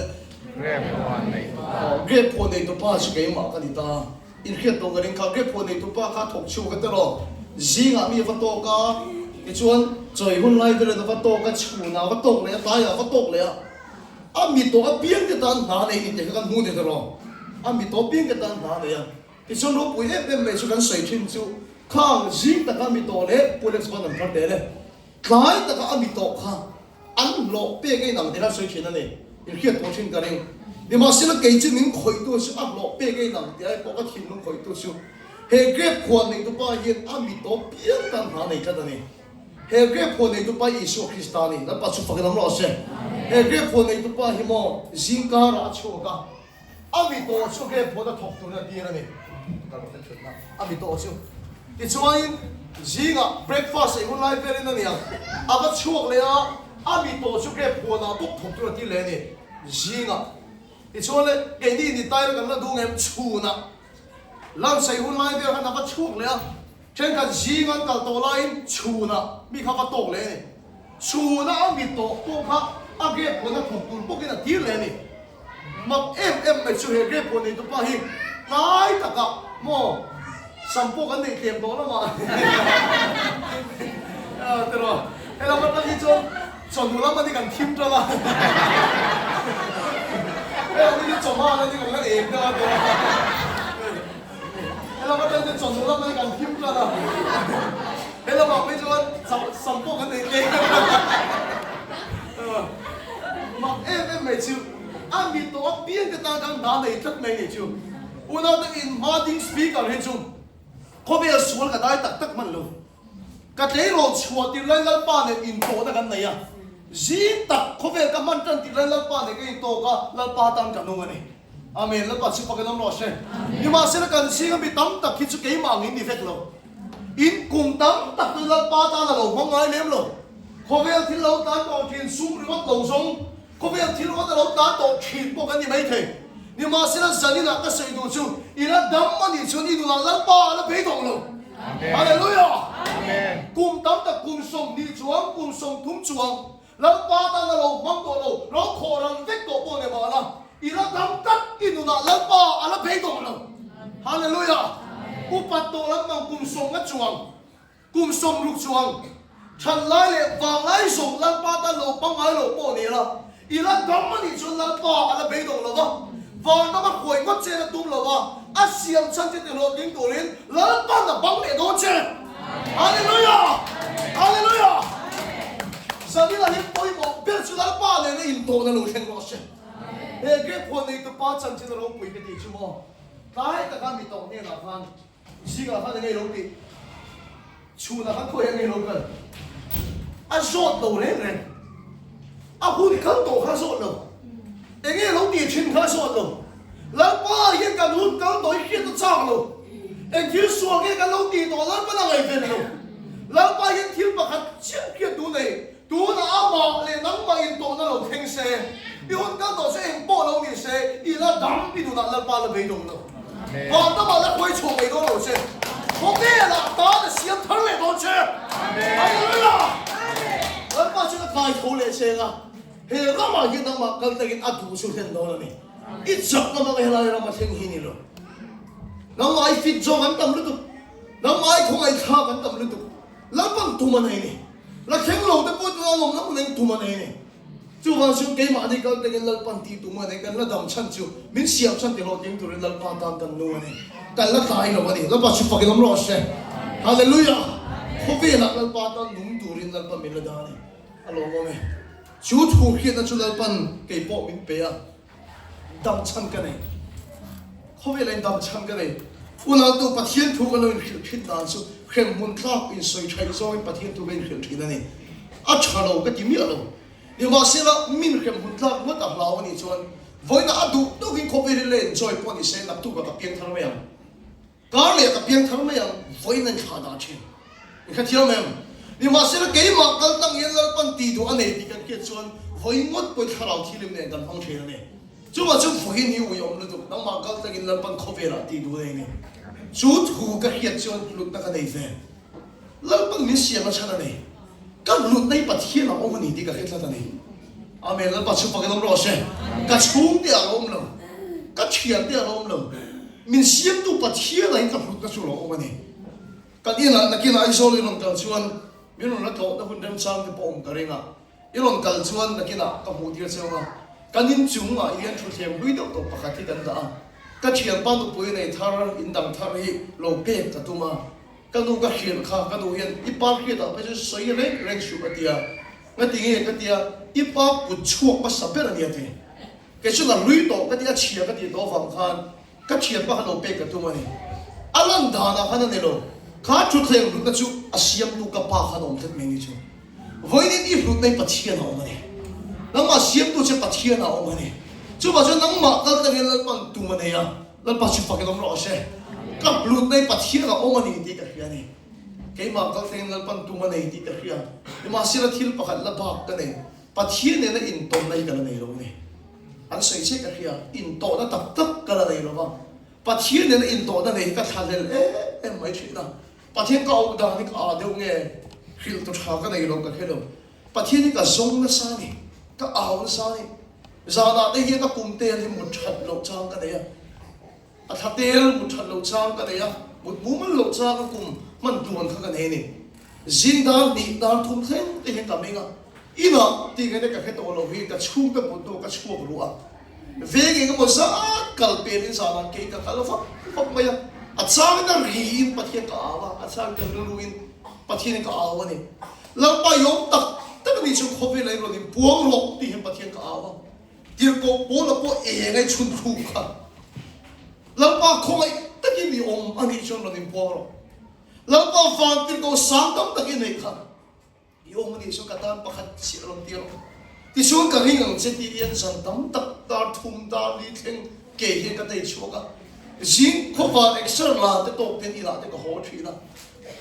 Grape pawh nei tupa. Aw grape pawh nei tupa chu keimah ka ni ta. Inhriat tawh ka ring kha, grape huan neitu pa kha thawk chhuak a tiraw? Zingah mi a va tawk a, tichuan chawi hun lai verin a va tawk a, chhunah a va tawk leh a, tlaiah a va tawk leh a. A mi tawh apiang te tan hna nei ni tih kha kan hmu ni tiraw? A mi tawh apiang te tan hna nei a. Tichuan ropui em em mai chu kan sawi thin chu khang zing taka mi tawh leh Pu Alex Van an thar tel e. Tlai taka a mi tawh kha An hlawh pek a inang tih kha sawi thin a ni. Inhriat tawh thin ka ring. Nimahsela kei chu min khawihtu chu a hlawh pek a inang tih ai pawh ka thinlung khawihtu chu he grape huan neitupa hian a mi tawp piang tan hna nei tlat a ni. He grape huan neitupa hi Isua Krista a ni. Lalpa chu fakin awm rawh se. He grape huan neitupa hi maw zingkarah a chhuak a. A mi tawh chu grape huan a thawk turin a tir a ni. Ka lo hre thin a, a mi tawh chu. Tichuanin zingah breakfast ei hun lai velin a niang, a va chhuak leh a, a mi tawh chu grape huanah bawk thawk turin a tir leh a ni. Zingah. Tichuan le, keini ni taila kan la duh ngem chhunah lunch ei hun lai vel khan a va chhuak leh a, thenkhat zing an kal tawh laiin chhunah mi kha va tawk leh a ni. Chhunah a mi tawh pawh kha a grape huan a thawk tur bawkin a tir leh a ni. Mak em em mai chu he grape huan neitupa hi tlai takah. Maw? Sam pawh kan neih tlem tawh lamah tiraw? Helam atang hi chuan chawhnu lam ani kan thim tang a, helam hi chu chawhma ani kan la eng deuh a tiraw? Helam atang chuan chawhnu lam ani kan thim tang a, helamah phei chuan sam pawh kan neih tlem mak em em mai chu a mi tawh apiang te tan khan hna nei tlat mai ni chu. Unau te in hma ding speaker hi chu khawvel sual ka dai tak tak hman lo. Ka tleirawl chhuah tir lai Lalpa nen intawhna kan nei a, zing tak khawvel ka hman tan tir lai Lalpa nen ka intawk a, Lalpa tan ka nung a ni. Amen. Lalpa chu pakin awm rawh se. Nimahsela kan zinga mi tam tak hi chu keimah ang in ni vek lo. In kum tam tak chu Lalpa tan a lo hmang ngai lem lo. Khawvel thil lo tan tawh thin sum ringawt lo zawng Khawvel thil rawt a lo tlan tawh thin pawh kan ni maithei. Nimahsela zaninah ka sawi duh chu i la dam a nih chuan i nunah Lalpa a la beidawng lo. Hallelujah! Kum tam tak kum 20 chuang, kum 30 chuang Lalpa tan a lo hmang tawh lo, lo khawh ral vek tawh pawh ni mahla i la dam tlat i nunah Lalpa a la beidawng lo. Hallelujah! Upat tawh lam mang kum 50 chuang Kum 60 chuang than lai leh vang lai zawng Lalpa tan lo pangngai lo pawh ni la, i la dam a nih chuan Lalpa a la beidawng lo va, van rama huai ngawt chen a tum lo va, a siam chhan che tihlawhtling turin Lalpa'n a bang leh dawn che. Hallelujah! Hallelujah! Zanin a hlim pawimawh ber chu Lalpa nena intawhna lo thleng rawh se. He grape huan neitupa chanchin a ropui ka tih chu maw? Tlai taka mi tawh hnenah khan Zingah khan engei lo tih, chhunah khan khawiah engei lo kal. A zawt lo reng reng. A hun kal tawh kha a zawt lo. Engei lo tih thin kha a zawt lo. Lalpa hian kan hun kal tawh hi hriat a chak lo. Eng thil sual nge kan lo tih tawh Lalpan a ngaihven lo. Lalpa hian thil pakhat chiah hriat duh nei. Tunah amah leh nangmah intawhna lo thleng se, i hun kal tawh chu eng pawh lo ni se, i la dam i nunah Lalpa la beidawng lo. Van ramah la hruai chhuah mai dawn lo che. Khawvelah tan a siam thar leh dawn che. Hallelujah! Lalpa chuan a kai tho leh cheng a, he ramah hian nangmah kal takin a duh chu hlen dawn a ni. I chak lamah helai rama thleng hi ni lo. Nangmah i fit zawng an tam lutuk. Nangmah i khawngaihthlak an tam lutuk. Lalpan tum a nei ni. La thleng lo te pawh chu a lawm lam reng tum a nei ni. Chuvang chu keimahni kal tengin Lalpan tih tum a nei. Kan la dam chhan chu min siam chhan ti hlawhtling turin Lalpa tan kan nu a ni. Kan la tlai lo a ni. Lalpa chu fakin awm rawh se. Hallelujah! Khawvelah Lalpa tan nung turin Lalpa min la dah a ni. A lawmawm e. Chu thu hriatna chu Lalpan kei pawh min pe a. Dam chhan ka nei. Khawvel in dam chhan ka nei. Unautu Pathian thu ka lo inhrilh thin dan chu hremhmun tlak insawi thaih zawngin Pathian thu ka inhrilh thin a ni. A tha lo ka ti miah lo. Nimahsela min hremhmun tlak ngawt a hlau a nih chuan vawiinah a duh tawkin khawvel hi la enjoy pawh ni se naktukah ka piangthar mai ang. Kar leh ka piangthar mai ang, vawiin a inthlah dah thin. I hrethiam em? Nimahsela keimah kal tlang hian Lalpan tih duh a nei tih kan hriat chuan vawiin ngawt pawhin thlarau thilim nen kan hmang thin a ni. Chuvah chuan vawiin hi uiawm lutuk, nangmah kal tlangin Lalpan khawvelah tih duh a nei ni. Chu thu ka hriat chuan hlutna ka nei ve. Lalpan min siam a chhan a ni. Ka hlutna hi Pathian a awm a ni tih ka hre tlat a ni. Amen. Lalpa chu fakin awm rawh se. Ka chhungte a lo awm lo. Ka thiante a lo awm lo. Min siamtu Pathian ah hian ka hlutna chu a lo awm a ni. Kan inah nakinah Aizawl i rawn kal chuan min rawn la tlawhna hun remchang te pawh awm ka ring a. I rawn kal chuan nakinah ka hmuh tir cheu a, kan inchungah hian thutthleng hlui deuh tawh pakhat hi kan dah a. Ka thianpa nupui nei thar, indang thar hi lo pek ka tum a. Ka nu ka hrilh kha, ka nu hian i pa hriatah phei chuan sawi reng reng suh a ti a. Nga ti nge ka ti a, i pa kut chhuak hmasa ber a ni a ti. Kei chuan a hlui tawh ka ti a, chhia ka tih tawh avang khan ka thianpa kha lo pek ka tum a ni. A lan danah khan a ni lo, kha thutthleng hlutna chu a siamtu ka pa khan a awm tlat mai ni chu. Vawiin i hlutna hi Pathian a awm a ni. Nangmah siamtu che Pathian a awm a ni. Chuvah chuan nangmah kal tlangin Lalpan tum a nei a, Lalpa chu fakin awm rawh se. Ka hlutna hi Pathian a awm a ni tih ka hria a ni. Keimah kal thlengin Lalpan tum a nei tih ka hria. Nimahsela thil pakhat la bak ka nei. Pathian nena intawhna hi ka la nei lo a ni. An sawi chiah ka hria, intawhna tak tak ka la nei lo va. Pathian nena intawhna nei hi ka thlahlel em em mai thin a. Pathian ka auh dan hi ka ah deuh nge hrilh tu tha ka nei lo ka hre lo. Pathian hi ka zawng nasa a ni, ka au nasa a ni. Zanah te hian ka kum te hian hi mut that loh chang ka nei a. A thla tel mut that loh chang ka nei a, mut mumal loh chang a kum hman tluan kha ka nei a ni. Zing dar hnih dar thum thleng te hian ka meng a, inah tih ngaihna ka hre tawh lo hi ka chhungte mut hnuah ka chhuak ruh a. Veng eng emaw zat kal pelin zanah kei ka kal vak vak mai a, a changin a riin Pathian ka au a, a changin ka rilruin Pathianin ka au a ni. Lalpa i awm tak tak a nih chu khawvel ah i rawn inpuang rawh tih hian Pathian ka au a. Tirhkoh Paula pawh eng a i chhun thluk kha. Lalpa khawngaih takin i awm a nih chuan rawn inpuang rawh. Lalpa van tirhkoh sang tam tak i neih kha. I awm a nih chuan ka tan pakhat chiah rawn ti rawh. Tichuan ka ring ang che tih hian zan tam tak dar thum dar li thleng ke hian ka tei chhuak a. Zing khawvar exer la te tawk ten inah te ka haw thin a.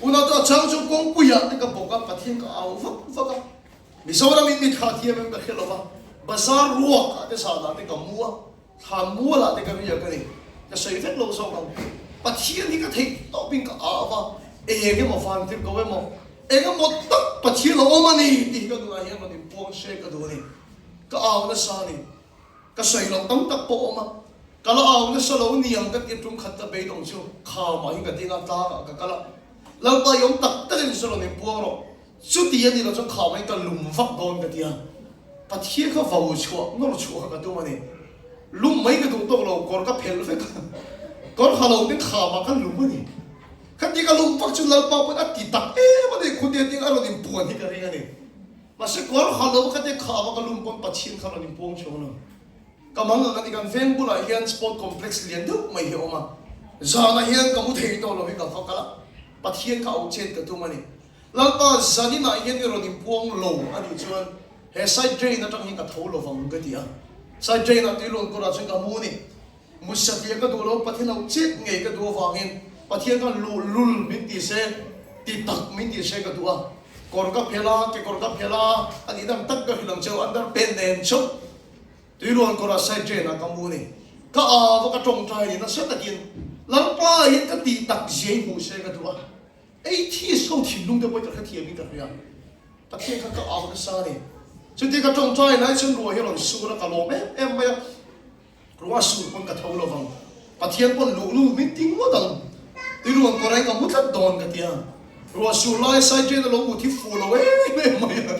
Unau te a chang chu kawngpuiah te ka bawk a, Pathian ka au vak vak a. Mizoram in mi tha thiam em ka hre lo va, bazar ruak ah te zanah te ka mu a, thlan mual ah te ka riak a ni. Ka sawi vek lo zawk ang. Pathian hi ka theih tawp in ka au va, eng emaw van tir ko emaw, eng emaw tak Pathian a awm a ni tih hi ka nunah hian rawn inpuang hre ka duh a ni. Ka au nasa a ni. Ka sawi loh tam tak pawh a awm a, ka la au nasa lo niang ka ti a tum khat ka beidawng chu khamah hi ka ding a, tlangah ka kal a, Lalpa i awm tak tak in sawi rawn inpuang rawh. Chuti a ni lo chuan khau mai ka lum vak dawn ka ti a, Pathian kha vo chhuah nawr chhuah kha ka tum a ni. Lum mai ka duh tawk lo, kawr ka phelh vek a, kawr ha lo te khamah ka lum a ni. Khati ka lum vak chu Lalpa pawn a ti tak em a ni, khute ding a rawn inpuan hi ka ring a ni. Mahse kawr ha lo khate khamah ka lum pawn Pathian kha rawn inpuang chhuak lo. Ka mang ang a ni, kan veng bulah hian sport complex lian deuh mai hi a awm a, zanah hian ka mu thei tawh lo hi ka va kal a, Pathian kha auh chet ka tum a ni. Lalpa zaninah hian i rawn inpuang lo a nih chuan he side drain atang hian ka tho lo vang ka ti a. Side drain ah tui lawn kawrah chuan ka mu ni. Mut satliah ka duh lo, Pathian lo chet ngei ka duh avangin Pathian khan luh lul min ti se, ti tak min ti se ka duh a. Kawr ka phelh a, kekawr ka phelh a, a nih dang tak ka hrilh ang cheu, underpant nen chauh tui lawn kawrah side drain ah ka mu ni. Ka ava ka tawngtai ni nasa takin Lalpa hian ka tih tak zia i hmuh se ka duh a. Atheist ho thinlung te pawh ka hrethiam in ka hria. Pathian kha ka au nasa a ni. Chutia ka tawngtai lai chuan ruah hi a rawn sur a, ka lawm em em mai a. Ruah a sur pawn ka tho lo vang. Pathian pawn luhlul min ti ngawt ang. Tui ruang kawr ain ka mu tlat dawn ka ti a. Ruah sur lai side drain a lo mut hi fuh lo em em mai a.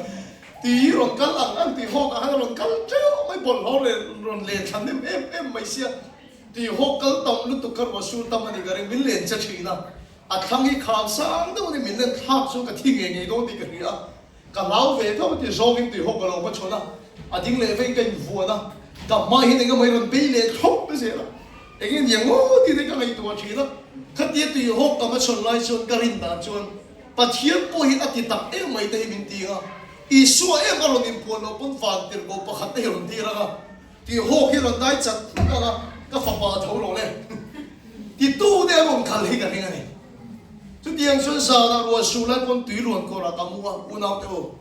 Tui rawn kal ang ang tui hawk ah khan a rawn kal teuh mai, bawlhhlawh rawn len thla hnem em em mai sia. Tui hawk kal tam lutuk kha ruah sur tam a ni ka ring, min len che thin a. A thlang hi kham sang deuh a ni, min len thlak chu ka thi ngei ngei dawn tih ka hria a, ka hlau ve tho ti zawngin tui hawk ka lo va chhawn a, a ding leh veiin ka invuan a, ka hma hian eng emaw i rawn bei leh thlawp mai zel a, eng nge niang aw tih te ka ngaihtuah thin a, khatia tui hawk ka va chhawn lai chuan ka rin dan chuan Pathian pawh hi a ti tak em mai te hi min ti a, Isua em a rawn inpuan loh pawn van tirhkoh pakhat te hi rawn tir ang a, Tih hawk hi rawn dai chat hmak ang a, ka fapa a tho lo le. Titu te a rawn kal hi ka ring a ni. Chutiang chuan zanah ruah su lai pawn tui luan kawrah ka mu a, unau te u,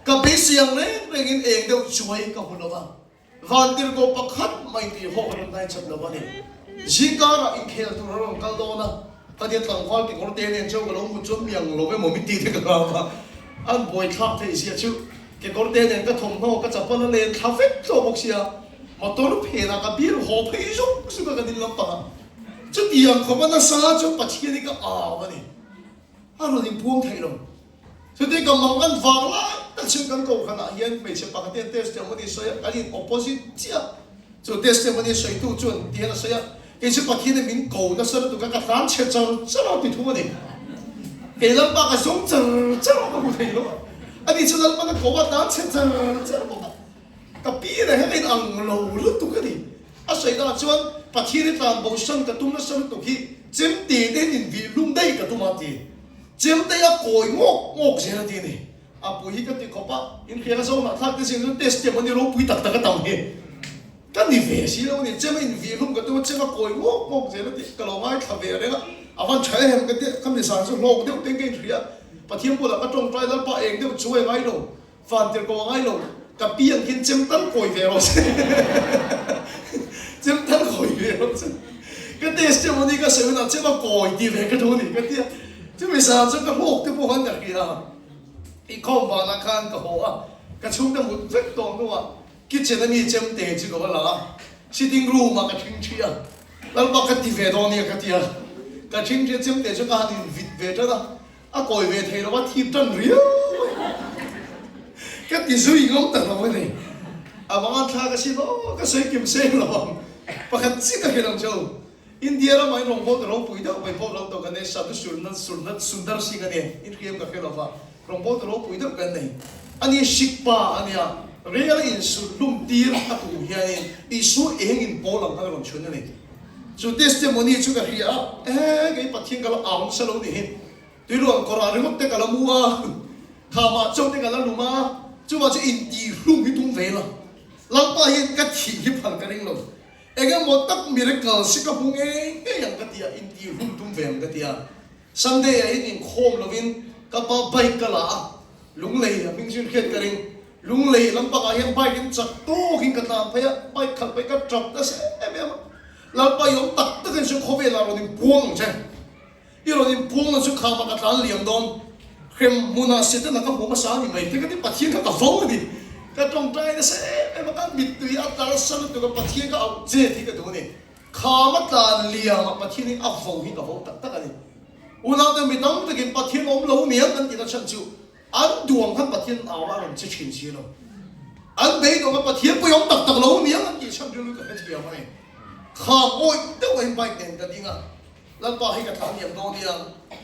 ka beisei ang reng rengin eng deuh chuai ka hmu lo va, vantirhkoh pakhat mai tih hawk a rawn dai chat lo a ni. Zingkarah inkhel tur a rawn kal dawn a, ka tia tlangval kekawr te nen chuan ka lo mut chuan miang lo emaw min tih te ka hlau a, an buaithlak theih zia chu. Kekawr te nen ka thawmhnaw ka chapal a len thla vek tawh bawk sia, motor phenah ka bir haw phei zuk zuk a ka ding lampang a, chutiang khawpa nasa chu Pathian hi ka au a ni, a rawn inpuang thei lo. Chuti ka mang an vang lai tak chu kan kohhranah hian hmeichhe pakhat hian testimony sawi a, kan in opposite chiah, chu testimony sawitu chuan ti hian a sawi a, Kei chu Pathian in min ko nasa lutuk a, ka tlan chhe char char a ti thung a ni. Kei Lalpa ka zawng char char a, ka hmu thei lo a. Ani chu Lalpan a ko a, tlan chhe char char bawk a. Ka pi leh heng a in ang lo lutuk a ni. A sawi danah chuan Pathian i tlan bo san ka tum nasa lutuk hi chemte te hian in vih hlum daih ka tum a ti. Chemte a kawi ngawk ngawk zel a ti a ni. A pui hi ka ti khawp a, inhriat a zo hnah thlak te zing chuan test te mahni ropui tak tak a tam hi. Ka ni ve si lo a ni, chem a invih hlum ka tum a, chem a kawi ngawk ngawk zel a tih ka lo ngaithla ve reng a, a van tha em ka ti a, ka mizan chu hlawk deuh te in ka inhria a, Pathian bulah ka tawngtai Lalpa eng deuh chu a ngai lo, van tirh ko a ngai lo, ka pi ang khian chem tal kawi ve rawh se, chem tal kawi ve rawh se, ka testimony ka sawi hunah chem a kawi ti ve ka duh a ni ka ti a, chumi zan chuan ka hlawk te pawh khan ka hria a, inkhawm vanah khan ka haw a, ka chhungte mut vek tawh hnuah Kitchen a mi chemte chu ka va la a, sitting room ah ka thing thi a. Lalpa ka ti ve dawn nia ka ti a, ka ṭhingṭhi a chemte chu ka han invit ve ṭan a, a kawi ve thei lo a, thip ṭan riau mai. Ka ti zui ngam ta lo a ni. A vang a thlak asin aw, ka sawi kim seng lo ang. Pakhat chiah ka hrilh ang che u. India ramah in rawngbawltu ropui deuh mai pawh lo tawh kan nei, Sadhu Sundar Singh a ni, inhriam ka hre lo va. Rawngbawltu ropui deuh kan nei. Ani hrik pa a nia, rel a insut hlum tir a tum hianin Isua eng in pawl ang khan a rawn chhun a ni. Chu testimony chu ka hria a, eh kei Pathian ka la au nasa lo ni hi. Tuiluang kawrah ringawt te ka la mu a, khamah chaw te ka la lum a, chuvah chu intihhlum hi tum ve la. Lalpa hian ka thih hi phal ka ring lo. Engemaw tak miracle si ka hmu ngei ngei ang ka ti a, intihhlum tum ve ang ka ti a. Sunday ah hian inkhawm lovin ka pa bike ka la a, Lunglei a hming chu inhriat ka ring. Lunglei lampangah hian bike in chak tawkin ka tlan phei a, bike khalh phei ka tap nasa em em a. Lalpa i awm tak takin chu khawvelah rawn inpuang ang che. I rawn inpuang na chu khamah ka tlan liam dawn. Hrem hmunah Setana ka hmu hmasa a ni mai te ka ti, Pathian kha ka vo a ni. Ka tawngtai nasa em em a, ka mittui a tla nasa lutuk a, Pathian ka auh che tih ka duh a ni. Kham a tlan liam a Pathian hi a vo hi ka vo tak tak a ni. Unaute mi tam takin Pathian awm lo niang an tihna chhan chu an duang khan Pathian au a rawn che thin si lo. An beidawng a Pathian pawh i awm tak tak lo niang an tih chhan rilru ka hrethiam a ni. Kham awih deuh a in bike nen ka ding a, Lalpa hei ka tlan liam dawn nia,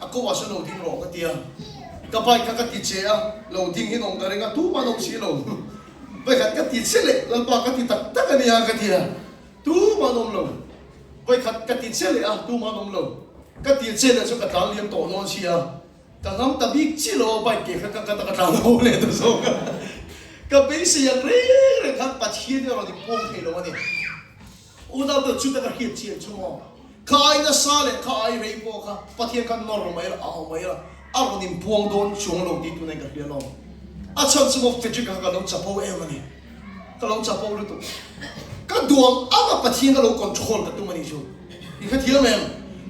a ko ah sawn lo ding rawh ka ti a. Ka bike kha ka ti che a, lo ding hi nawm ka ring a, tumah an awm si lo. Vawikhat ka ti che leh Lalpa ka ti tak tak a nia ka ti a. Tumah an awm lo. Vawikhat ka ti che leh a, tumah an awm lo. Ka ti che leh chu ka tlan liam tawh dawn sia. Ka ngam ta bik chiah lo a, bike ke kha ka cut a ka tlan ho leh ta zawk a. Ka beisei ang reng reng khan Pathian hi a rawn inpuang thei lo a ni. Unau te chuta ka hriat chian chu maw? Ka ai nasa leh ka ai rei pawh kha Pathian khan nawr mai la, au mai la, a rawn inpuang dawn chuang lo tih tunah in ka hria lawm. A chhan chu maw Frederick kha ka lo chapo em a ni. Ka lo chapo lutuk. Ka duang ang a Pathian ka lo control ka tum a nih chu. I hrethiam em?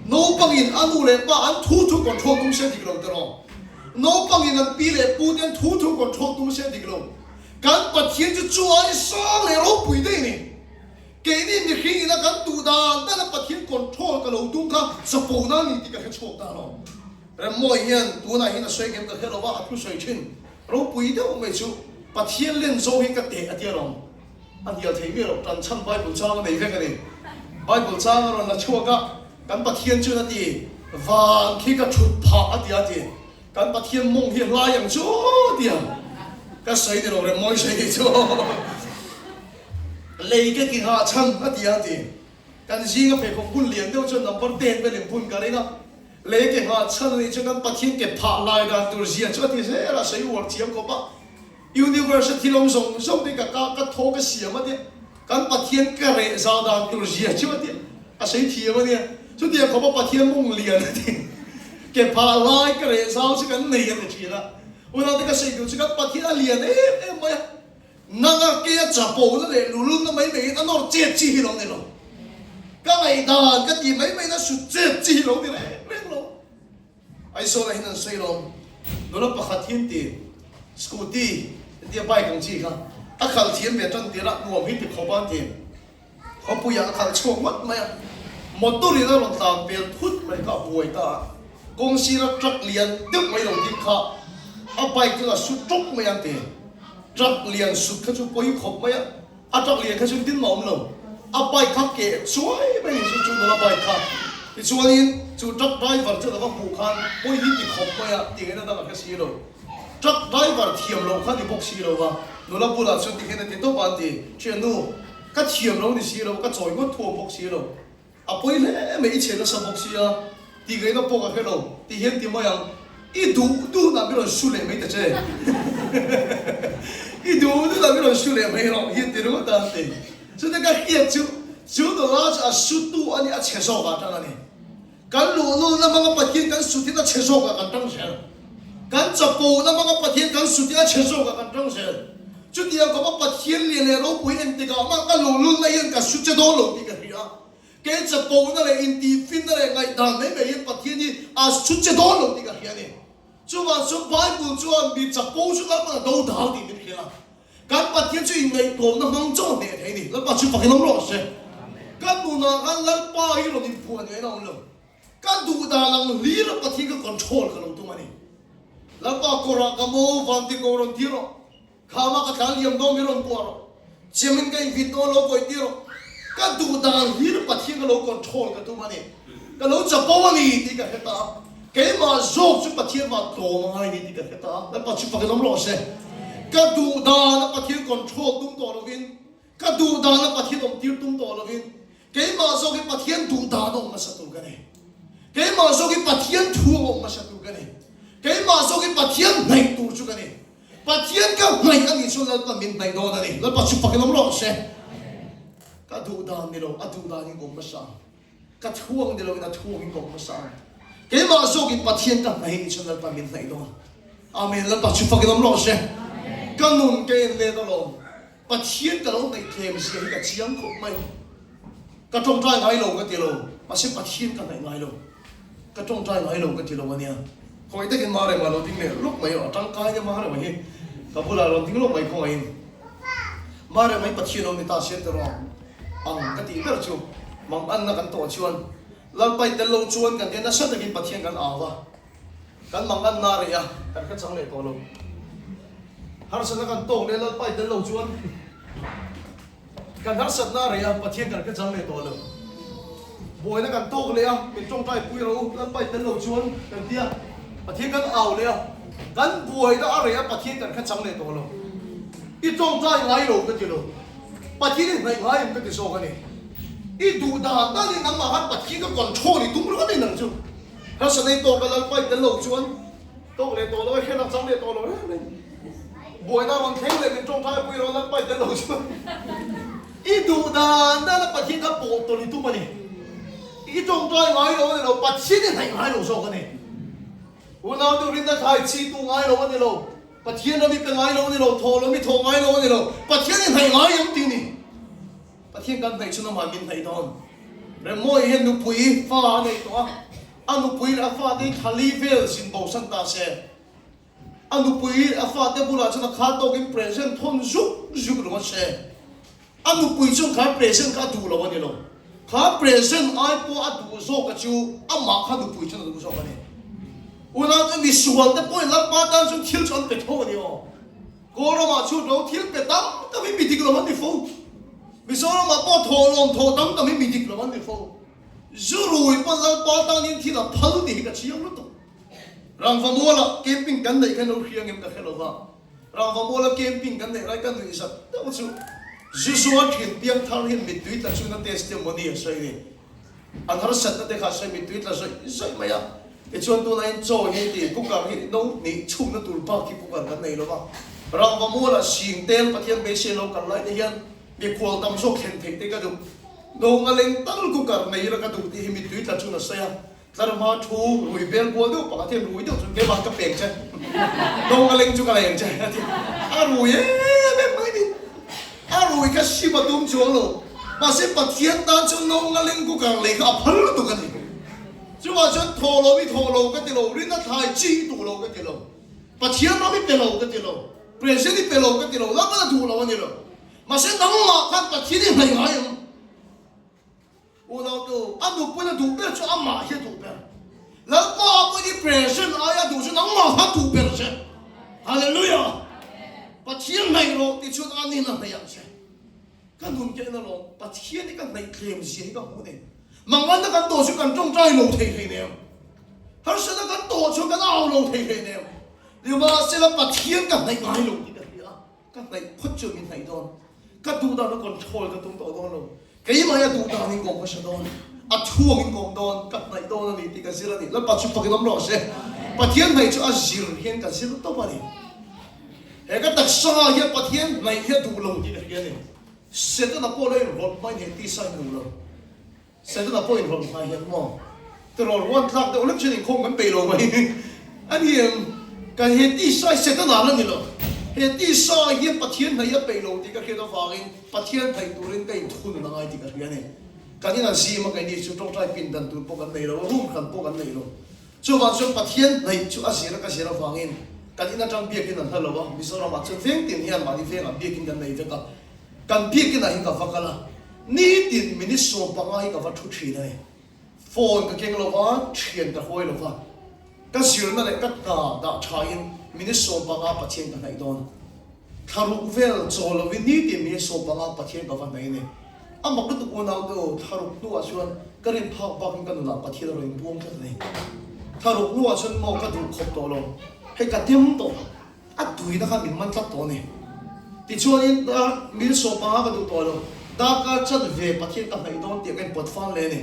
Naupangin a nu leh pa an thu thu control tum se dik lo tiraw? Naupangin an pi leh pu te an thu thu control tum se dik lo. Kan Pathian chu chu ai sang leh ropui daih a ni. Keini mihring ina kan duh dan dan a Pathian control ka lo tum kha chapona a ni tih ka hre chhuak ta lo. Remmawi hian tunah hian a sawi ngem ka hre lo va, a thu sawi thin ropui deuh mai chu Pathian len zawng hi ka teh a tia lawm. A hnial thei miah lo, tan chhan Bible chang a nei vek a ni. Bible chang a rawn la chhuak a, kan Pathian chuan a ti, Van khi ka thut phah a ti a ti. Kan Pathian mawng hi hlai ang chu a ti a. Ka sawi ni lo Remmawi sawi ni chu. Lei ka ki nghah chhan a ti a ti. Kan zinga pheikhawk bun lian deuh chuan number 10 vel in bun ka ring a. Lei ke nghah chhan a nih chuan kan Pathian ke phah lai dan tur zia chu a ti zel a, sawi uar thiam khawp a. Universe a thil awm zawng zawng te ka ka ka thaw ka siam a tia. Kan Pathian ka reh zau dan tur zia chu a tia. A sawi thiam a nia. Chutiang khawp a Pathian mawng lian a ti. Ke phah lai ka reh zau chu kan nei a ti thin a. Unau te ka sawi duh chu kan Pathian a lian em em mai a. Nanga keia chapona leh lulunna mai maiin a nawr chet chi hi lo ni lo. Ka ngaihdan ka tih mai maiin a sut chet chi hi lo ni reng reng lo. Aizawl ah hian an sawi lawm. Nula pakhat hian ti scooty tia bike ang chi kha a khalh thiam ve tan tirh a nuam hi ti khawp a an ti. Khawpuiah a khalh chhuak ngawt mai a, motor in a rawn tlan pel thut mai kha a buai ta a, kawng sira truck lian deuh mai lo ding kha a bike chu a su tawk mai ang ti. Truck lian sut kha chu pawi khawp mai a, a truck lian kha chu engtin mah awm lo, a bike kha keh chuai mai ni chu chu nula bike kha. Tichuanin chu truck driver chu a lo va hmuh khan pawi hi ti khawp mai a, ti ngaihna dang a hre si lo. Truck driver thiam loh kha ni bawk si lo va, nula bulah chuan ti hian a ti tawp a an ti, Thiannu, Ka thiam lo ni si lo, ka chawi ngawt thuam bawk si lo. A pawi hle mai, i chhe nasa bawk sia, tih ngaihna pawh ka hre lo, ti hian ti mai ang, i duh duhna mi rawn su leh mai ta che. I duh duhna mi rawn su leh mai rawh hian ti ringawt a an ti. Chutah ka hriat chu, chu nula chu a sutu a ni, a chhe zawk ah tang a ni. Kan luhlulna hmanga Pathian kan sutin a chhe zawkah kan tang zel. Kan chapona hmanga Pathian kan sutin a chhe zawkah kan tang zel. Chutiang khawpa Pathian lian leh ropui engtikah mah ka luhlulna hian ka su che dawn lo tih ka hria. Kei chapona leh intihfinna leh ngaihdan mai mai hian Pathian hi a su che dawn lo tih ka hria a ni. Chuvang chuan Bible chuan mi chapo chu Lalpan a do dal tih min hrilh a. Kan Pathian chu inngaihtlawmna hmang chaw hneh thei a ni. Lalpa chu fakin awm rawh se. Ka nunah khan Lalpa hi rawn inphuah ni ain a awm lo. Ka duh dan ang hlir a Pathian ka control ka lo tum a ni. Lalpa kawrah ka mo van ti ko rawn ti rawh. Khama ka tlan liam dawn mi rawn kuah rawh. Chiamin ka invit dawn lo kawi ti rawh. Ka duh dan hlir Pathian ka lo control ka tum a ni. Ka lo chapo a ni tih ka hre ta a. Keimah zawk chu Pathian vah tlawm a ngai ni tih ka hre ta a. Lalpa chu fakin awm rawh se. Ka duh dan a Pathian control tum tawh lovin, ka duh dan a Pathian awm tir tum tawh lovin, Keimah zawk hi Pathian duh dan a awm hmasa tur ka ni. Keimah zawk hi Pathian thu a awm hmasa tur ka ni. Keimah zawk hi Pathian hnaih tur chu ka ni. Pathian ka hnaih a nih chuan Lalpa min hnaih dawn a ni. Lalpa chu fakin awm rawh se. Ka duh dan ni lo, a duh dan in ka awm hmasa ang. Ka thuang ni loin a thuang in ka awm hmasa ang. Keimah zawk in Pathian ka hnaih a nih chuan Lalpa min hnaih dawn. Amen. Lalpa chu fakin awm rawh se. Ka nun ka en let alawm. Pathian ka lo hnaih tlem zia hi ka chiang khawp mai. Ka tawngtai ngai lo ka ti lo, mahse Pathian ka hnaih ngai lo. Ka tawngtai ngai lo ka ti lo a nia. Khawngaih takin Marema lo ding leh lawk mai aw, a tangkai nia Marema hi. Ka bulah lo ding lawk mai khawngaihin. Marema hi Pathian lo ni ta sia tiraw ang ka tih ber chu mang anna kan tawh chuan Lalpai tel lo chuan kan tia nasa takin Pathian kan au a. Kan mang an na rih a, kan hre chang leh tawh lo. Harsatna kan tawk leh Lalpa i tel lo chuan kan harsatna rih a, Pathian kan hre chang leh tawh lo. Buaina kan tawk leh a, min tawngtai pui rawh u, Lalpa i tel lo chuan kan ti a, Pathian kan au leh a, kan buaina a rih a, Pathian kan hre chang leh tawh lo. I tawngtai ngai lo ka ti lo, Pathian i hnaih ngai em ka ti zawk a ni. I duh dan danin nangmah khan Pathian ka control i tum ringawt a ni nang chu. Hmasa nei tawk a Lalpa tel lo chuan tawk leh tawh lo a hriat ang chang leh tawh lo reng reng. Buaina rawn thleng leh min tawngtai pui rawh Lalpa tel lo chuan i duh dan dan a Pathian kha pawh tawlh i tum a ni. I tawngtai ngai lo a ni lo, Pathian i hnaih ngai lo zawk a ni. Unau deuh rinna thlai chi tu ngai lo a ni lo, Pathian ram i pe ngai lo a ni lo, thawh lam i thawh ngai lo a ni lo, Pathian i hnaih ngai em ti ni. Pathian kan hnaih chuan amah min hnaih dawn. Remmawi hian nupui fa a neih tawh a, a nupui leh a fate hi thali vel zin bosan ta se. A nupui a fate bulah chuan a kha tawkin present thawn zuk zuk ringawt se. A nupui chuan kha present kha a duh lo a ni lo. Kha present ai pawh a duh zawk a chu amah kha nupui chuan a duh zawk a ni. Unau te misual te pawhin Lalpa tan chuan thil chu an pe tho a ni aw. Kawlramah chu ro thil pe tam tam hi mi dik lo an ni fo. Mizoramah pawh thawhlawm thawh tam tam hi mi dik lo an ni fo. Zu rui pawn Lalpa tanin thil a phal tih hi ka chiang lutuk. Rangvamuala camping kan neih khan lo hria ngem ka hre lo va. Rangvamuala camping kan neih lai ka nuih zat deuh chu zu zuar thin piangthar hian mittui tla chungin a testimony a sawi ni. An harsatna te kha sawi mittui tla zawih zawih mai a. Tichuan tunah hian chaw hi ti cooker hi no hnih chhumna tur bak hi cooker kan nei lo va. Rangva mualah sing tel Pathian beisei lo kal lai te hian mikhual tam zawk thlen theih te ka duh. No nga leng tal cooker nei ila ka duh tih hi mittui tla chun a sawi a. Tlarhma thu rui bel kual deuh pakhat hian rui deuh chuan keimah ka pek che. No nga leng chu ka leng che a ti. A rui em em mai ni. A rui kha sim a tum chuang lo. Mahse Pathian tan chuan no nga leng cooker lei kha a phal lutuk a ni. Chuvah chuan thaw lo i thaw lo ka ti lo, rin a thlai chi i duh lo ka ti lo, Pathian ram i pe lo ka ti lo, President i pe lo ka ti lo, lam a duh lo a ni lo. Mahse nangmah khan Pathian i hnaih ngai ang. Unautu, a nupui a duh ber chu amah hi a duh ber. Lalpa pawhin i President aia duh chu nangmah kha duh ber che. Hallelujah! Pathian hnaih rawh tih chuan a nin a hnaih ang che. Ka nun ke en alawm, Pathian hi ka hnaih tlem zia hi ka hmu nei. Manganna kan tawh chu kan tawngtai lo thei hlei nem. Harsatna kan tawh chu kan au lo thei hlei nem. Nimahsela Pathian ka hnaih ngai lo tih ka hria a, ka hnaih phawt chu min hnaih dawn. Ka duh dan a control ka tum tawh dawn lo. Keimah hi a duh dan in ka awm hmasa dawn, a thuang in ka awm dawn, ka hnaih dawn a ni tih ka zir a ni. Lalpa chu fakin awm rawh se. Pathian hnaih chu a zir hian ka zir tawp a ni. He ka taksa hian Pathian hnaih hi a duh lo tih ka hria a ni. Setana pawh la inrawlh hmain he tisa in duh lo. Setana pawh inrawlh hmai hian maw tirawl ruan tlak deuh lek chuan inkhawm kan peih lo mai a ni em? Kan he tisa hi Setana la ni lo. He tisa hian Pathian hnaih a peih lo tih ka hriat avangin Pathian hnaih turin ka inthunun a ngai tih ka hria a ni. Kan in an zim a keini chu tawngtai pindan tur pawh kan nei lo a, room hran pawh kan nei lo. Chuvang chuan Pathian hnaih chu a zir a ka zir avangin kan in atang biakin an hla lo a, Mizoramah chuan veng tin hian mahni vengah biakin kan nei vek a, kan biakinah hian ka va kal a. Nitin minute 15 hi ka va thu thin a ni. Phone ka keng lo va, thian ka huai lo va. Ka zirna leh ka hna dah thain minute 15 Pathian ka hnaih dawn. Thlaruk vel chaw lovin nitin minute 15 Pathian ka va hnaih a ni. A mak lutuk unaute aw, thlaruk hnuah chuan ka rin phak bakin ka nunah Pathian a rawn inbuang tlat a ni. Thlaruk hnuah chuan maw ka duh khawp tawh lo, hei ka tem tawh. A tuina kha min man tlat tawh a ni. Tichuanin dar mil 15 ka duh tawh lo, darkar chanve Pathian ka hnaih dawn tih ka inpawt fang leh a ni.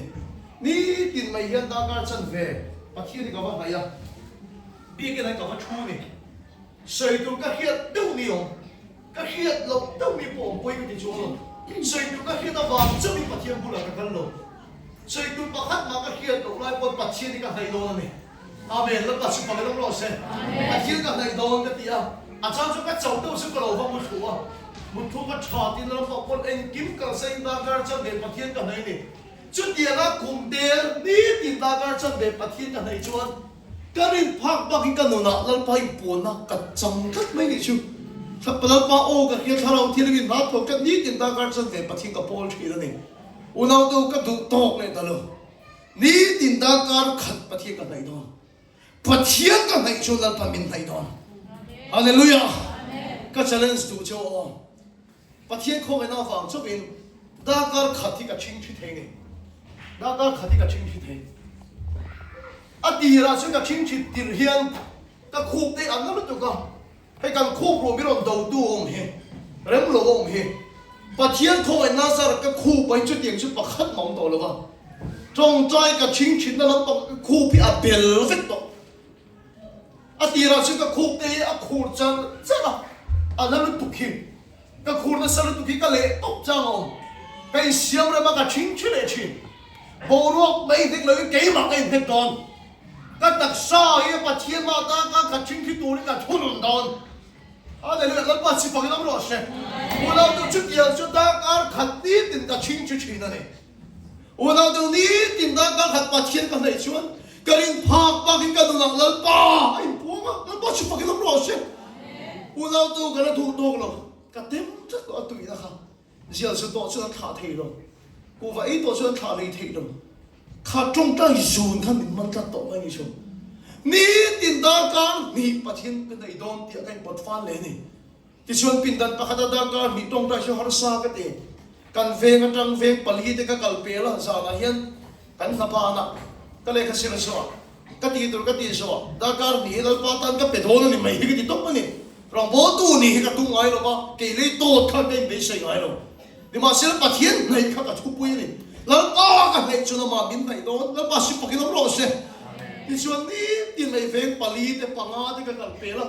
Nitin mai hian darkar chanve Pathian hi ka va hnaih a, biakin ah ka va thu a ni. Sawi tur ka hriat deuh ni awm, ka hriat loh deuh mi pawh awm pawi ka ti chuang lo. Sawi tur ka hriat avang chauhin Pathian bulah ka kal lo. Sawi tur pakhat mah ka hriat loh lai pawn Pathian hi ka hnaih dawn a ni. Amen, Lalpa chu fak lam rawh se. Pathian ka hnaih dawn ka ti a, a chang chu ka chauh deuh chu ka lo va muthlu a, muthlu ka tha tiin Lalpa pawn engkim kalsa in darkar chan ve Pathian ka hnaih ni. Chutianga kum tel nitin darkar chan ve Pathian ka hnaih chuan ka rin phak bak in ka nunah Lalpa in puanna ka chang tlat mai nih chu. Lalpa aw ka hria thlarau thianghlim in hna thawk tlat nitin darkar chan ve Pathian ka pawl thin a ni. Unau te u ka duh tawk leh ta lo. Nitin darkar khat Pathian ka hnaih dawn. Pathian ka hnaih chuan Lalpa min hnaih dawn. Hallelujah! Ka challenge duh cheu aw. Pathian khawngaihna avang chauhin darkar khat hi ka chhing thi thei ni. Darkar khat hi ka chhing thi thei. A tirah chuan ka chhing thi tirh hian ka khup te an na lutuk a. Hei kan khup ruam i rawn dotu a awm hi, rem lo a awm hi. Pathian khawngaih Nazar ka khup ahin chutiang chu pakhat mah awm tawh lo va. Tawngtai ka chhing thinna lampang ka khup hi a bel vek tawh. A tirah chuan ka khup te hi a khur char char a, a na lutuk hi. Ka khur nasa lutuk hi ka leh tawp chang a awm. Ka insiam rem a, ka chhing thi leh thin. Boruak mai hnek loin keimah ka inhnek dawn. Ka taksa hi a Pathian mah ta ka khat ṭhing khi turin ka thunun dawn. Hallelujah! Lalpa chipangin awm rawh se. Unau deuh chutiang chu darkar khat nitin ka ṭhing ṭhi ṭhin a ni. Unau deuh nitin darkar khat Pathian ka hnaih chuan ka rin phak bakin ka nunah Lalpa a inpuang a, Lalpa chipangin awm rawh se. Unau deuh ka la duh tawk lo, ka tem tlat tawh a tuihna kha. Zial zu tawh chuan an thlah thei lo, kuhva ei tawh chuan an thlah lei thei lo. Kha tawngtai zun kha min man tlat tawh mai ni chu. Nitin darkar hnih Pathian ka nei dawn tih a ka inpawt fan leh a ni. Tichuan pindan pakhata darkar hnih tawngtai chu harsa ka ti. Kan veng atang veng pali te ka kal pel a, zanah hian kan hna banah ka lehkha sir zawh a, ka tih tur ka tih zawh a, darkar hnih hi Lalpa tan ka pe dawn a ni mai hi ka ti tawp a ni. Rawngbawltu nih hi ka tum ngai lo va, kei lei tawt khan ka inbeisei ngai lo. Nimahsela Pathian hnaih kha ka thupui a ni. Lalpa ka hnaih chuan amah min hnaih dawn, Lalpa si pakin awm rawh se. Tichuan nitin mai veng pali te panga te ka kal pel a,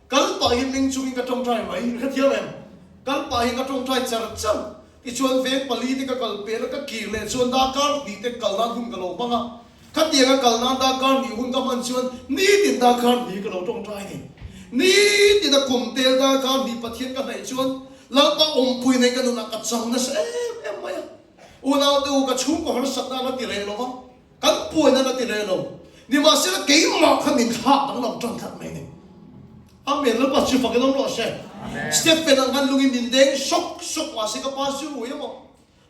kal pah hi meng chungin ka tawngtai mai, ka thiam em? Kal pah hi ka tawngtai char char. Tichuan veng pali te ka kal pel a, ka kir leh chuan darkar hnih te kal nan hun ka lo hmang a. Khatianga kal nan darkar hnih hun ka hman chuan nitin darkar hnih ka lo tawngtai a ni. Nitin a kum tel darkar hnih Pathian ka hnaih chuan Lalpa awmpui nei ka nunah ka chang nasa em em mai a. Unaute u ka chhungkaw harsatna a la ti reh lo va, kan puaina a la ti reh lo. Nimahsela keimah kha min thlak danglam tan tlat mai a ni. Amen Lalpa chu fak in awm rawh se. Stephen ang khan lungin min deng sawk sawk mahse ka pa chu rui emaw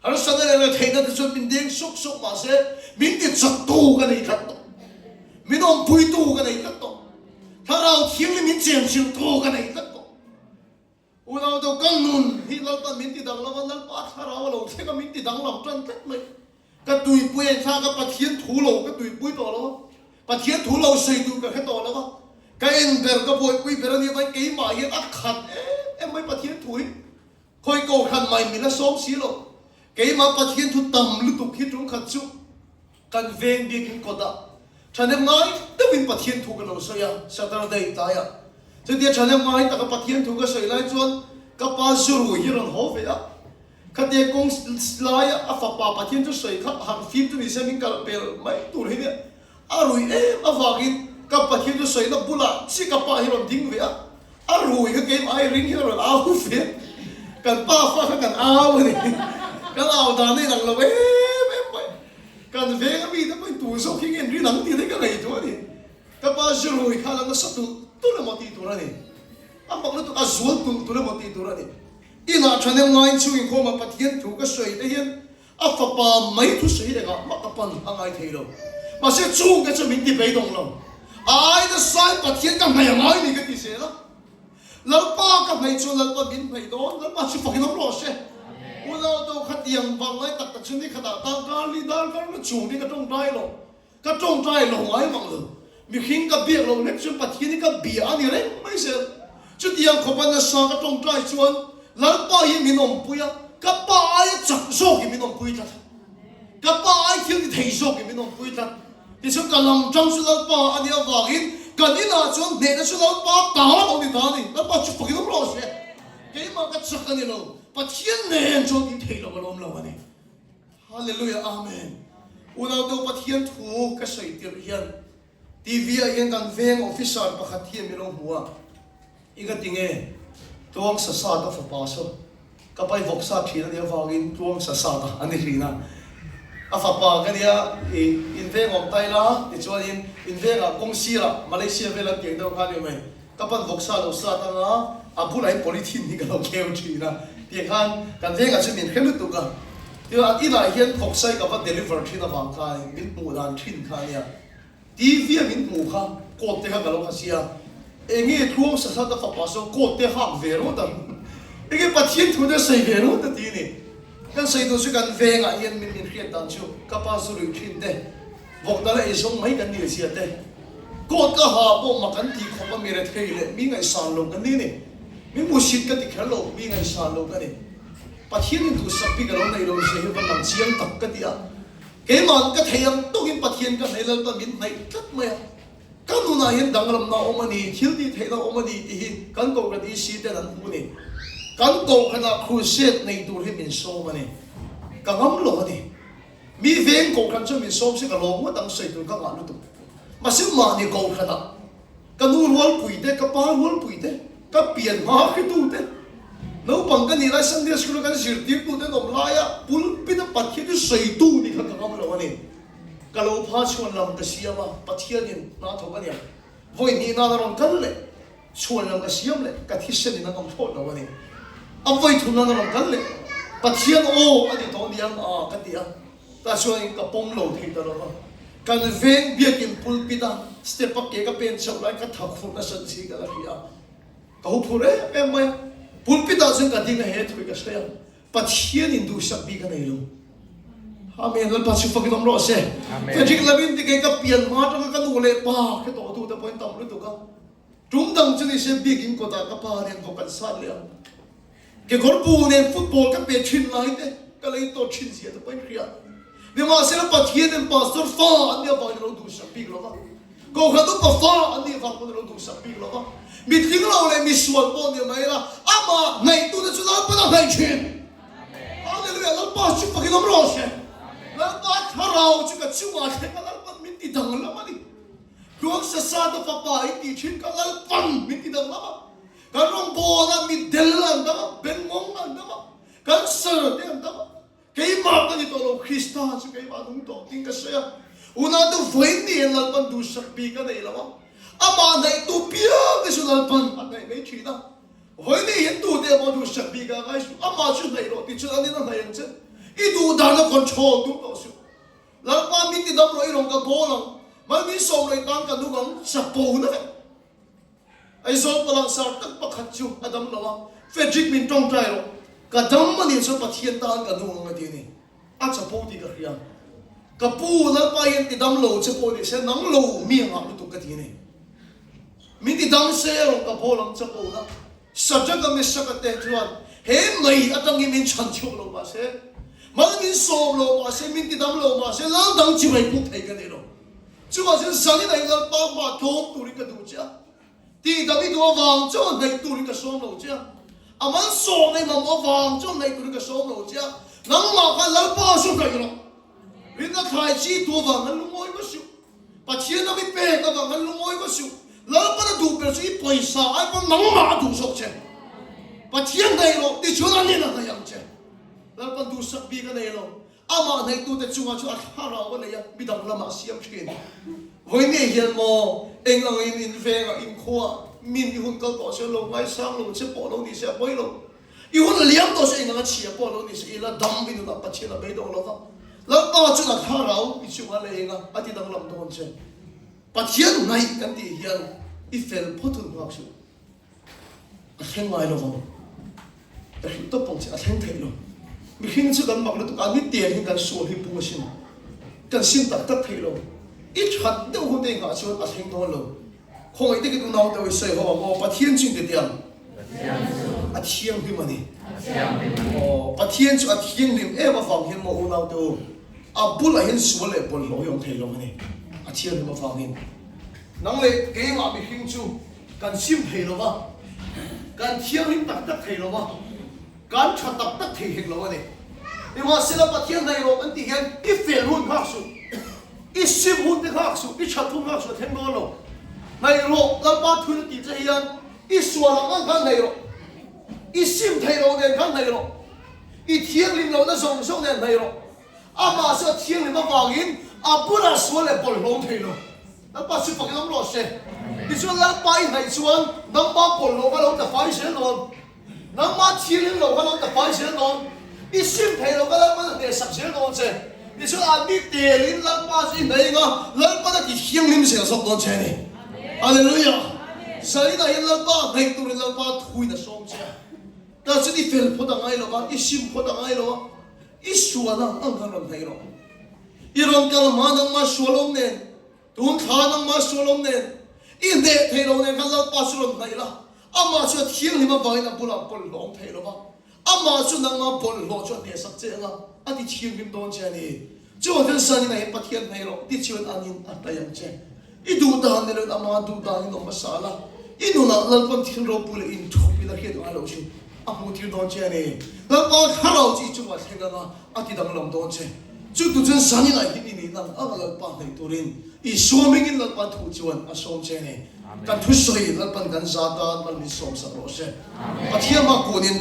Harsatna leh retheihna te chuan min deng sawk sawk mah se, min ti chaktu ka nei tlat tawh. Min awmpuitu ka nei tlat tawh. Thlarau Thianghlim min chenchilhtu ka nei tlat tawh. Unau deuh ka nun hi Lalpan min ti danglam a, Lalpa Thlarau a lo thleng a, min ti danglam tan tlat mai. Ka tuipui a inthlak a, Pathian thu lo ka tuipui tawh lo a, Pathian thu lo sawi tur ka hre tawh lo a, ka en ber ka buaipui ber a nih avangin keimah hian a khat em em mai Pathian thu hi. Khawi kohhran mai min la sawm si lo. Keimah Pathian thu tam lutuk hi tum khat chu kan veng biakin kawtah thahnem ngai deuhin Pathian thu ka lo sawi a, Saturday tlaiah. Chutia thahnem ngai taka Pathian thu ka sawi lai chuan ka pa Zurui hi rawn haw ve a. Khatia kawng laia a fapa Pathian thu sawi kha harh fim chu nise min kalh pel mai tur hi nia. A rui em avangin ka Pathian chu sawina bulah chi ka pa hi rawn ding ve a, a rui kha keimah ai ring hian a rawn au ve a, kan pa fa kha kan au a ni, kan au dan a inang lo em em mai, kan veng a mite pawhin tu zawk hi nge an rin ang tih te ka ngaihtuah a ni, ka pa zu rui kha a la nasa tulh tulh emaw tih tur a ni, a mak lutuk a zual tulh tulh emaw tih tur a ni, inah thahnem ngaiin chhungin khawmah Pathian thu ka sawi te hian. A fapa mai thusawi engah mah ka pan a ngai thei lo. Mahse chungte chu min ti beidawng lo. A ai nasa in Pathian ka hnaih a ngai ni ka ti zel a. Lalpa ka hnaih chuan Lalpa min hnaih dawn, Lalpa chu fakin awm rawh se. Unau to khatiang vang lai tak tak chu ni khatah darkar li darkar na chung hi ka tawngtai lo. Ka tawngtai lo ngai mang lo. Mihring ka biak loh hlek chuan Pathian hi ka bia a ni reng mai zel. Chutiang khawpa nasa ka tawngtai chuan Lalpa hi min awmpui a, ka pa aia chak zawkin min awmpui tlat. Ka pa ai thil ti thei zawkin min awmpui tlat. Tichuan ka lam tang chu Lalpa a nih avangin kan inah chuan hnehna chu Lalpa ta a lo ni ta a ni. Lalpa chu fakin awm rawh se. Keimah ka chak a ni lo, Pathian nen chuan tih theih loh a lo awm lo a ni. Hallelujah Amen Unau te Pathian thu ka sawi tirh hian TV ah hian kan veng officer pakhat hi min lo hmu a, i ka ti nge tluang sa sat a fapa saw ka pai vawk sat thin a nih avangin tluang sa sat a a ni thin a, a fapa ka nia i in veng awm tai la tichuanin in vengah kawng sirah Malaysia vel an tiang deuh kha a ni mai. Ka pan vawksa lo sat anga a bulah hian polythene hi ka lo kheu thin a, tiang khan kan vengah chuan min hre lutuk a, tichuan an inah hian vawksa hi ka va deliver thin avang khan min hmuh dan thin kha ania, TV a min hmuh kha coat te kha ka lo ha sia, enge tluang sa sat a fapa sawn coat te hak ve rawt ang, enge Pathian thu te sawi ve rawt a ti a ni, kan sawi tur chu kan vengah hian min min hriat dan chu ka pa zu ruih thin te. Vawk dal ei zawng mai kan ni zia te, coat ka ha pawh mak an tih khawp a mi rethei leh mi ngaihsan lo kan ni ni. Mi musit ka ti kher lo, mi ngaihsan lo ka ni. Pathian in duhsak bik a lo neih lo zia hi va lang chiang tak ka ti a. Keimah ka thei ang tawkin Pathian ka hnaih Lalpa min hnaih tlat mai a. Ka nunah hian danglamna a awm a ni, thil tih theihna a awm a ni tih hi kan Kohhran EC ten an hmu a ni. Kan Kohhranah crusade nei tur hi min sawm a ni. Ka ngam lo a ni. Mi veng kohhran chuan min sawm se ka lawm ngawt ang sawi tur ka ngah lutuk. Mahse mahni kohhranah ka nu rualpui te, ka pa rualpui te, ka pian hma hritu te, naupang ka nih lai Sunday school a kan zirtirtu te an awm laia pulpit a Pathian chu sawitu nih kha ka ngam lo a ni. Ka lo pha chhuan lam ka siam a, Pathianin hna thawk a nia. Vawi hnih nan a rawn kal leh. Chhuan lam ka siam leh ka thisen in a ngam thlawt lo a ni. A vawi thum nan a rawn kal leh Pathian aw a ni tawh niang a ka ti a, tah chuan in ka pawm lo thei ta lo va. Kan veng biakin pulpit a step a ke ka pen chhoh lai ka tha khur nasa chi ka la hria a, ka hu phur em em mai a. Pulpit ah chuan ka ding a he thui ka sawi a. Pathian in duhsak bik a nei lo. Amen. Lalpa chu fakin awm rawh se. Frederick Lavin ti kei ka pian hma atanga ka nu leh pa hre tawh tu te pawhin tam lutuk a. Tum dang chu ni se biakin kawtah ka pa nen vawk an sat leh ang. Kekawr bu nen football ka pe thin lai te ka lei tawh thin zia te pawhin hria. Nimahsela Pathian in pastor fa an nih avangin a lo duhsak bik lo va. Kohhran upa fa an nih vang pawn a lo duhsak bik lo va. Mi tling lo leh mi sual pawh ni mai ila, amah ngaihtute chu Lalpan a ngaih thin. Hallelujah! Lalpa chu fakin awm rawh se. Lalpa thlarau chu ka chungah thleng a, Lalpan min ti danglam a ni. Tluang sasa te fapa in tih thin kha Lalpan min ti danglam a. Kan rawngbawlah mi del an dam a, bengngawng an dam a, cancer te an dam a. Keimah ka ni tawh lo, Krista chu keimah nung tawh tiin ka sawi a. Unau te vawiin ni hian Lalpan duhsak bik a nei lo a, amah hnaihtu piang te chu Lalpan a hnaih mai thin a. Vawiin ni hian tute emaw duhsak bik a ngai suh, amah chu hnaih rawh tih chuan anin a hnaih ang che. I duhdan a control tum tawh suh. Lalpa min ti dam rawh i rawn ka bawl ang, mal min sawm rawh i tan ka nung ang, chapo na vek. Aizawl palangsar tak pakhat chu a dam lo a, Frederick min tawngtai rawh, ka dam a nih chuan Pathian tan ka nung ang a ti a ni. A chapo tih ka hria. Ka pu Lalpa hian ti dam lo che pawh ni se nang lo mi angah lutuk ka ti a ni. Min ti dam se erawh ka bawl ang chapo na. Shadrach a Meshach a te chuan he mei atangin min chhan chhuak lo mah se, mal min sawm lo mah se, min ti dam lo mah se, lal dang chibai puk thei ka ni lo. Chuvah chuan zanin ah hian Lalpa hma tlawm turin ka duh che a, tih dam i duh avang chuan hnaih turin ka sawm lo che a, a malsawmna i mamawh avang chuan hnaih turin ka sawm lo che a, nangmah khan Lalpa chu hnaih rawh. Rinna thlai chi tu avang khan lungawi va suh, Pathian ram i pek avang khan lungawi va suh, Lalpan a duh ber chu i pawisa ai pawn nangmah a duh zawk che. Pathian hnaih rawh tichuan a nen a hnaih ang che. Lalpan duhsak bik a nei lo. Amah hnaitute chungah chu a thlarau a nei a, midang lamah a siam thin. Vawinia hian maw, eng angin in vengah, in khuaah min i hun kal tawh chuan lo ngaisang lo che pawh lo ni se a pawi lo. I hun liam tawh chu eng anga chhia pawh lo ni se, i la dam i nunah Pathian a beidawng lo va. Lalpa chuan a thlarau i chungah leh enga a ti danglam dawn che. Pathian ngaih kan tih hian i fel phawt hun nghak suh. A thleng ngai lo vang. Ka hrilh tawp ang che, a thleng theih lo. Mihring chu kan mak lutuk a, nitiang hi kan sual hi pung asin. Kan sim tak tak theih lo. I that deuh hun te nghah chuan a thleng dawn lo. Khawngaih takin unau deuh i sawi ho ang aw, Pathian chu inti tiang? A thianghlim a ni. Aw, Pathian chu a thianghlim em avang hian maw unau te u, a bulah hian sual leh bawlhhlawh hi awm thei lo a ni. A thianghlim avangin. Nang leh keimah mihring chu kan sim thei lo va, kan thianghlim tak tak thei lo va, kan tha tak tak thei hek lo a ni. Nimahsela Pathian hnaih kan tih hian i fel hun nghak suh, i sim hun te nghak suh, i that hun nghak suh a thleng dawn lo. Hnaih rawh Lalpa thuin a tih che hian i sual ang ang khan hnaih rawh, i sim theih loh nen khan hnaih rawh, i thianghlim lohna zawng zawng nen hnaih rawh. Amah chu a thianghlim avangin a bulah sual leh bawlhhlawm thei lo. Lalpa chu fakin awm rawh se. Tichuan Lalpa i hnaih chuan nangmah bawlhhlawh kha lo tafai zel dawn. Nangmah thianghlim loh kha lo tafai zel dawn. I sim thei loh kha Lalpa'n a hnehsak zel dawn che. Tichuan a mi telin Lalpa chu i hnaih anga Lalpa'n a ti thianghlim zel zawk dawn che a ni. Hallelujah! Zalinah hian Lalpa hnaih turin Lalpa thuin a sawm che a. Tah chuan i fel phawt a ngai lo va, i sim phawt a ngai lo a. I sual ang ang khan rawn hnaih rawh. I rawn kal hma nangmah sual awm nen, tun thla nangmah sual awm nen, i hneh thei lo nen khan Lalpa chu rawn hnaih la. Amah chu a thianghlim avangin a bulah bawlhhlawh awm thei lo va, amah chu nangmah bawlhhlawh chu a hnehsak che anga a ti thianghlim dawn che a ni. Chuvang chuan zanin ah hian Pathian hnaih rawh tichuan anin a hnaih ang che. I duh dan ni loin ama duh danin awm hmasa la, i nunah Lalpa'n thil ropui leh inthup in a hriat ngai loh chu a hmuh tir dawn che a ni. Lalpa thlarau chu i chungah thleng anga a ti danglam dawn che. Chu tu chuan zanin ah hian i nih nang anga Lalpa hnaih turin Isua hmingin Lalpa thu chuan a sawm che a ni. Kan thusawi Lalpa'n kan za tan mal min sawmsak rawh se. Pathian hma kunin.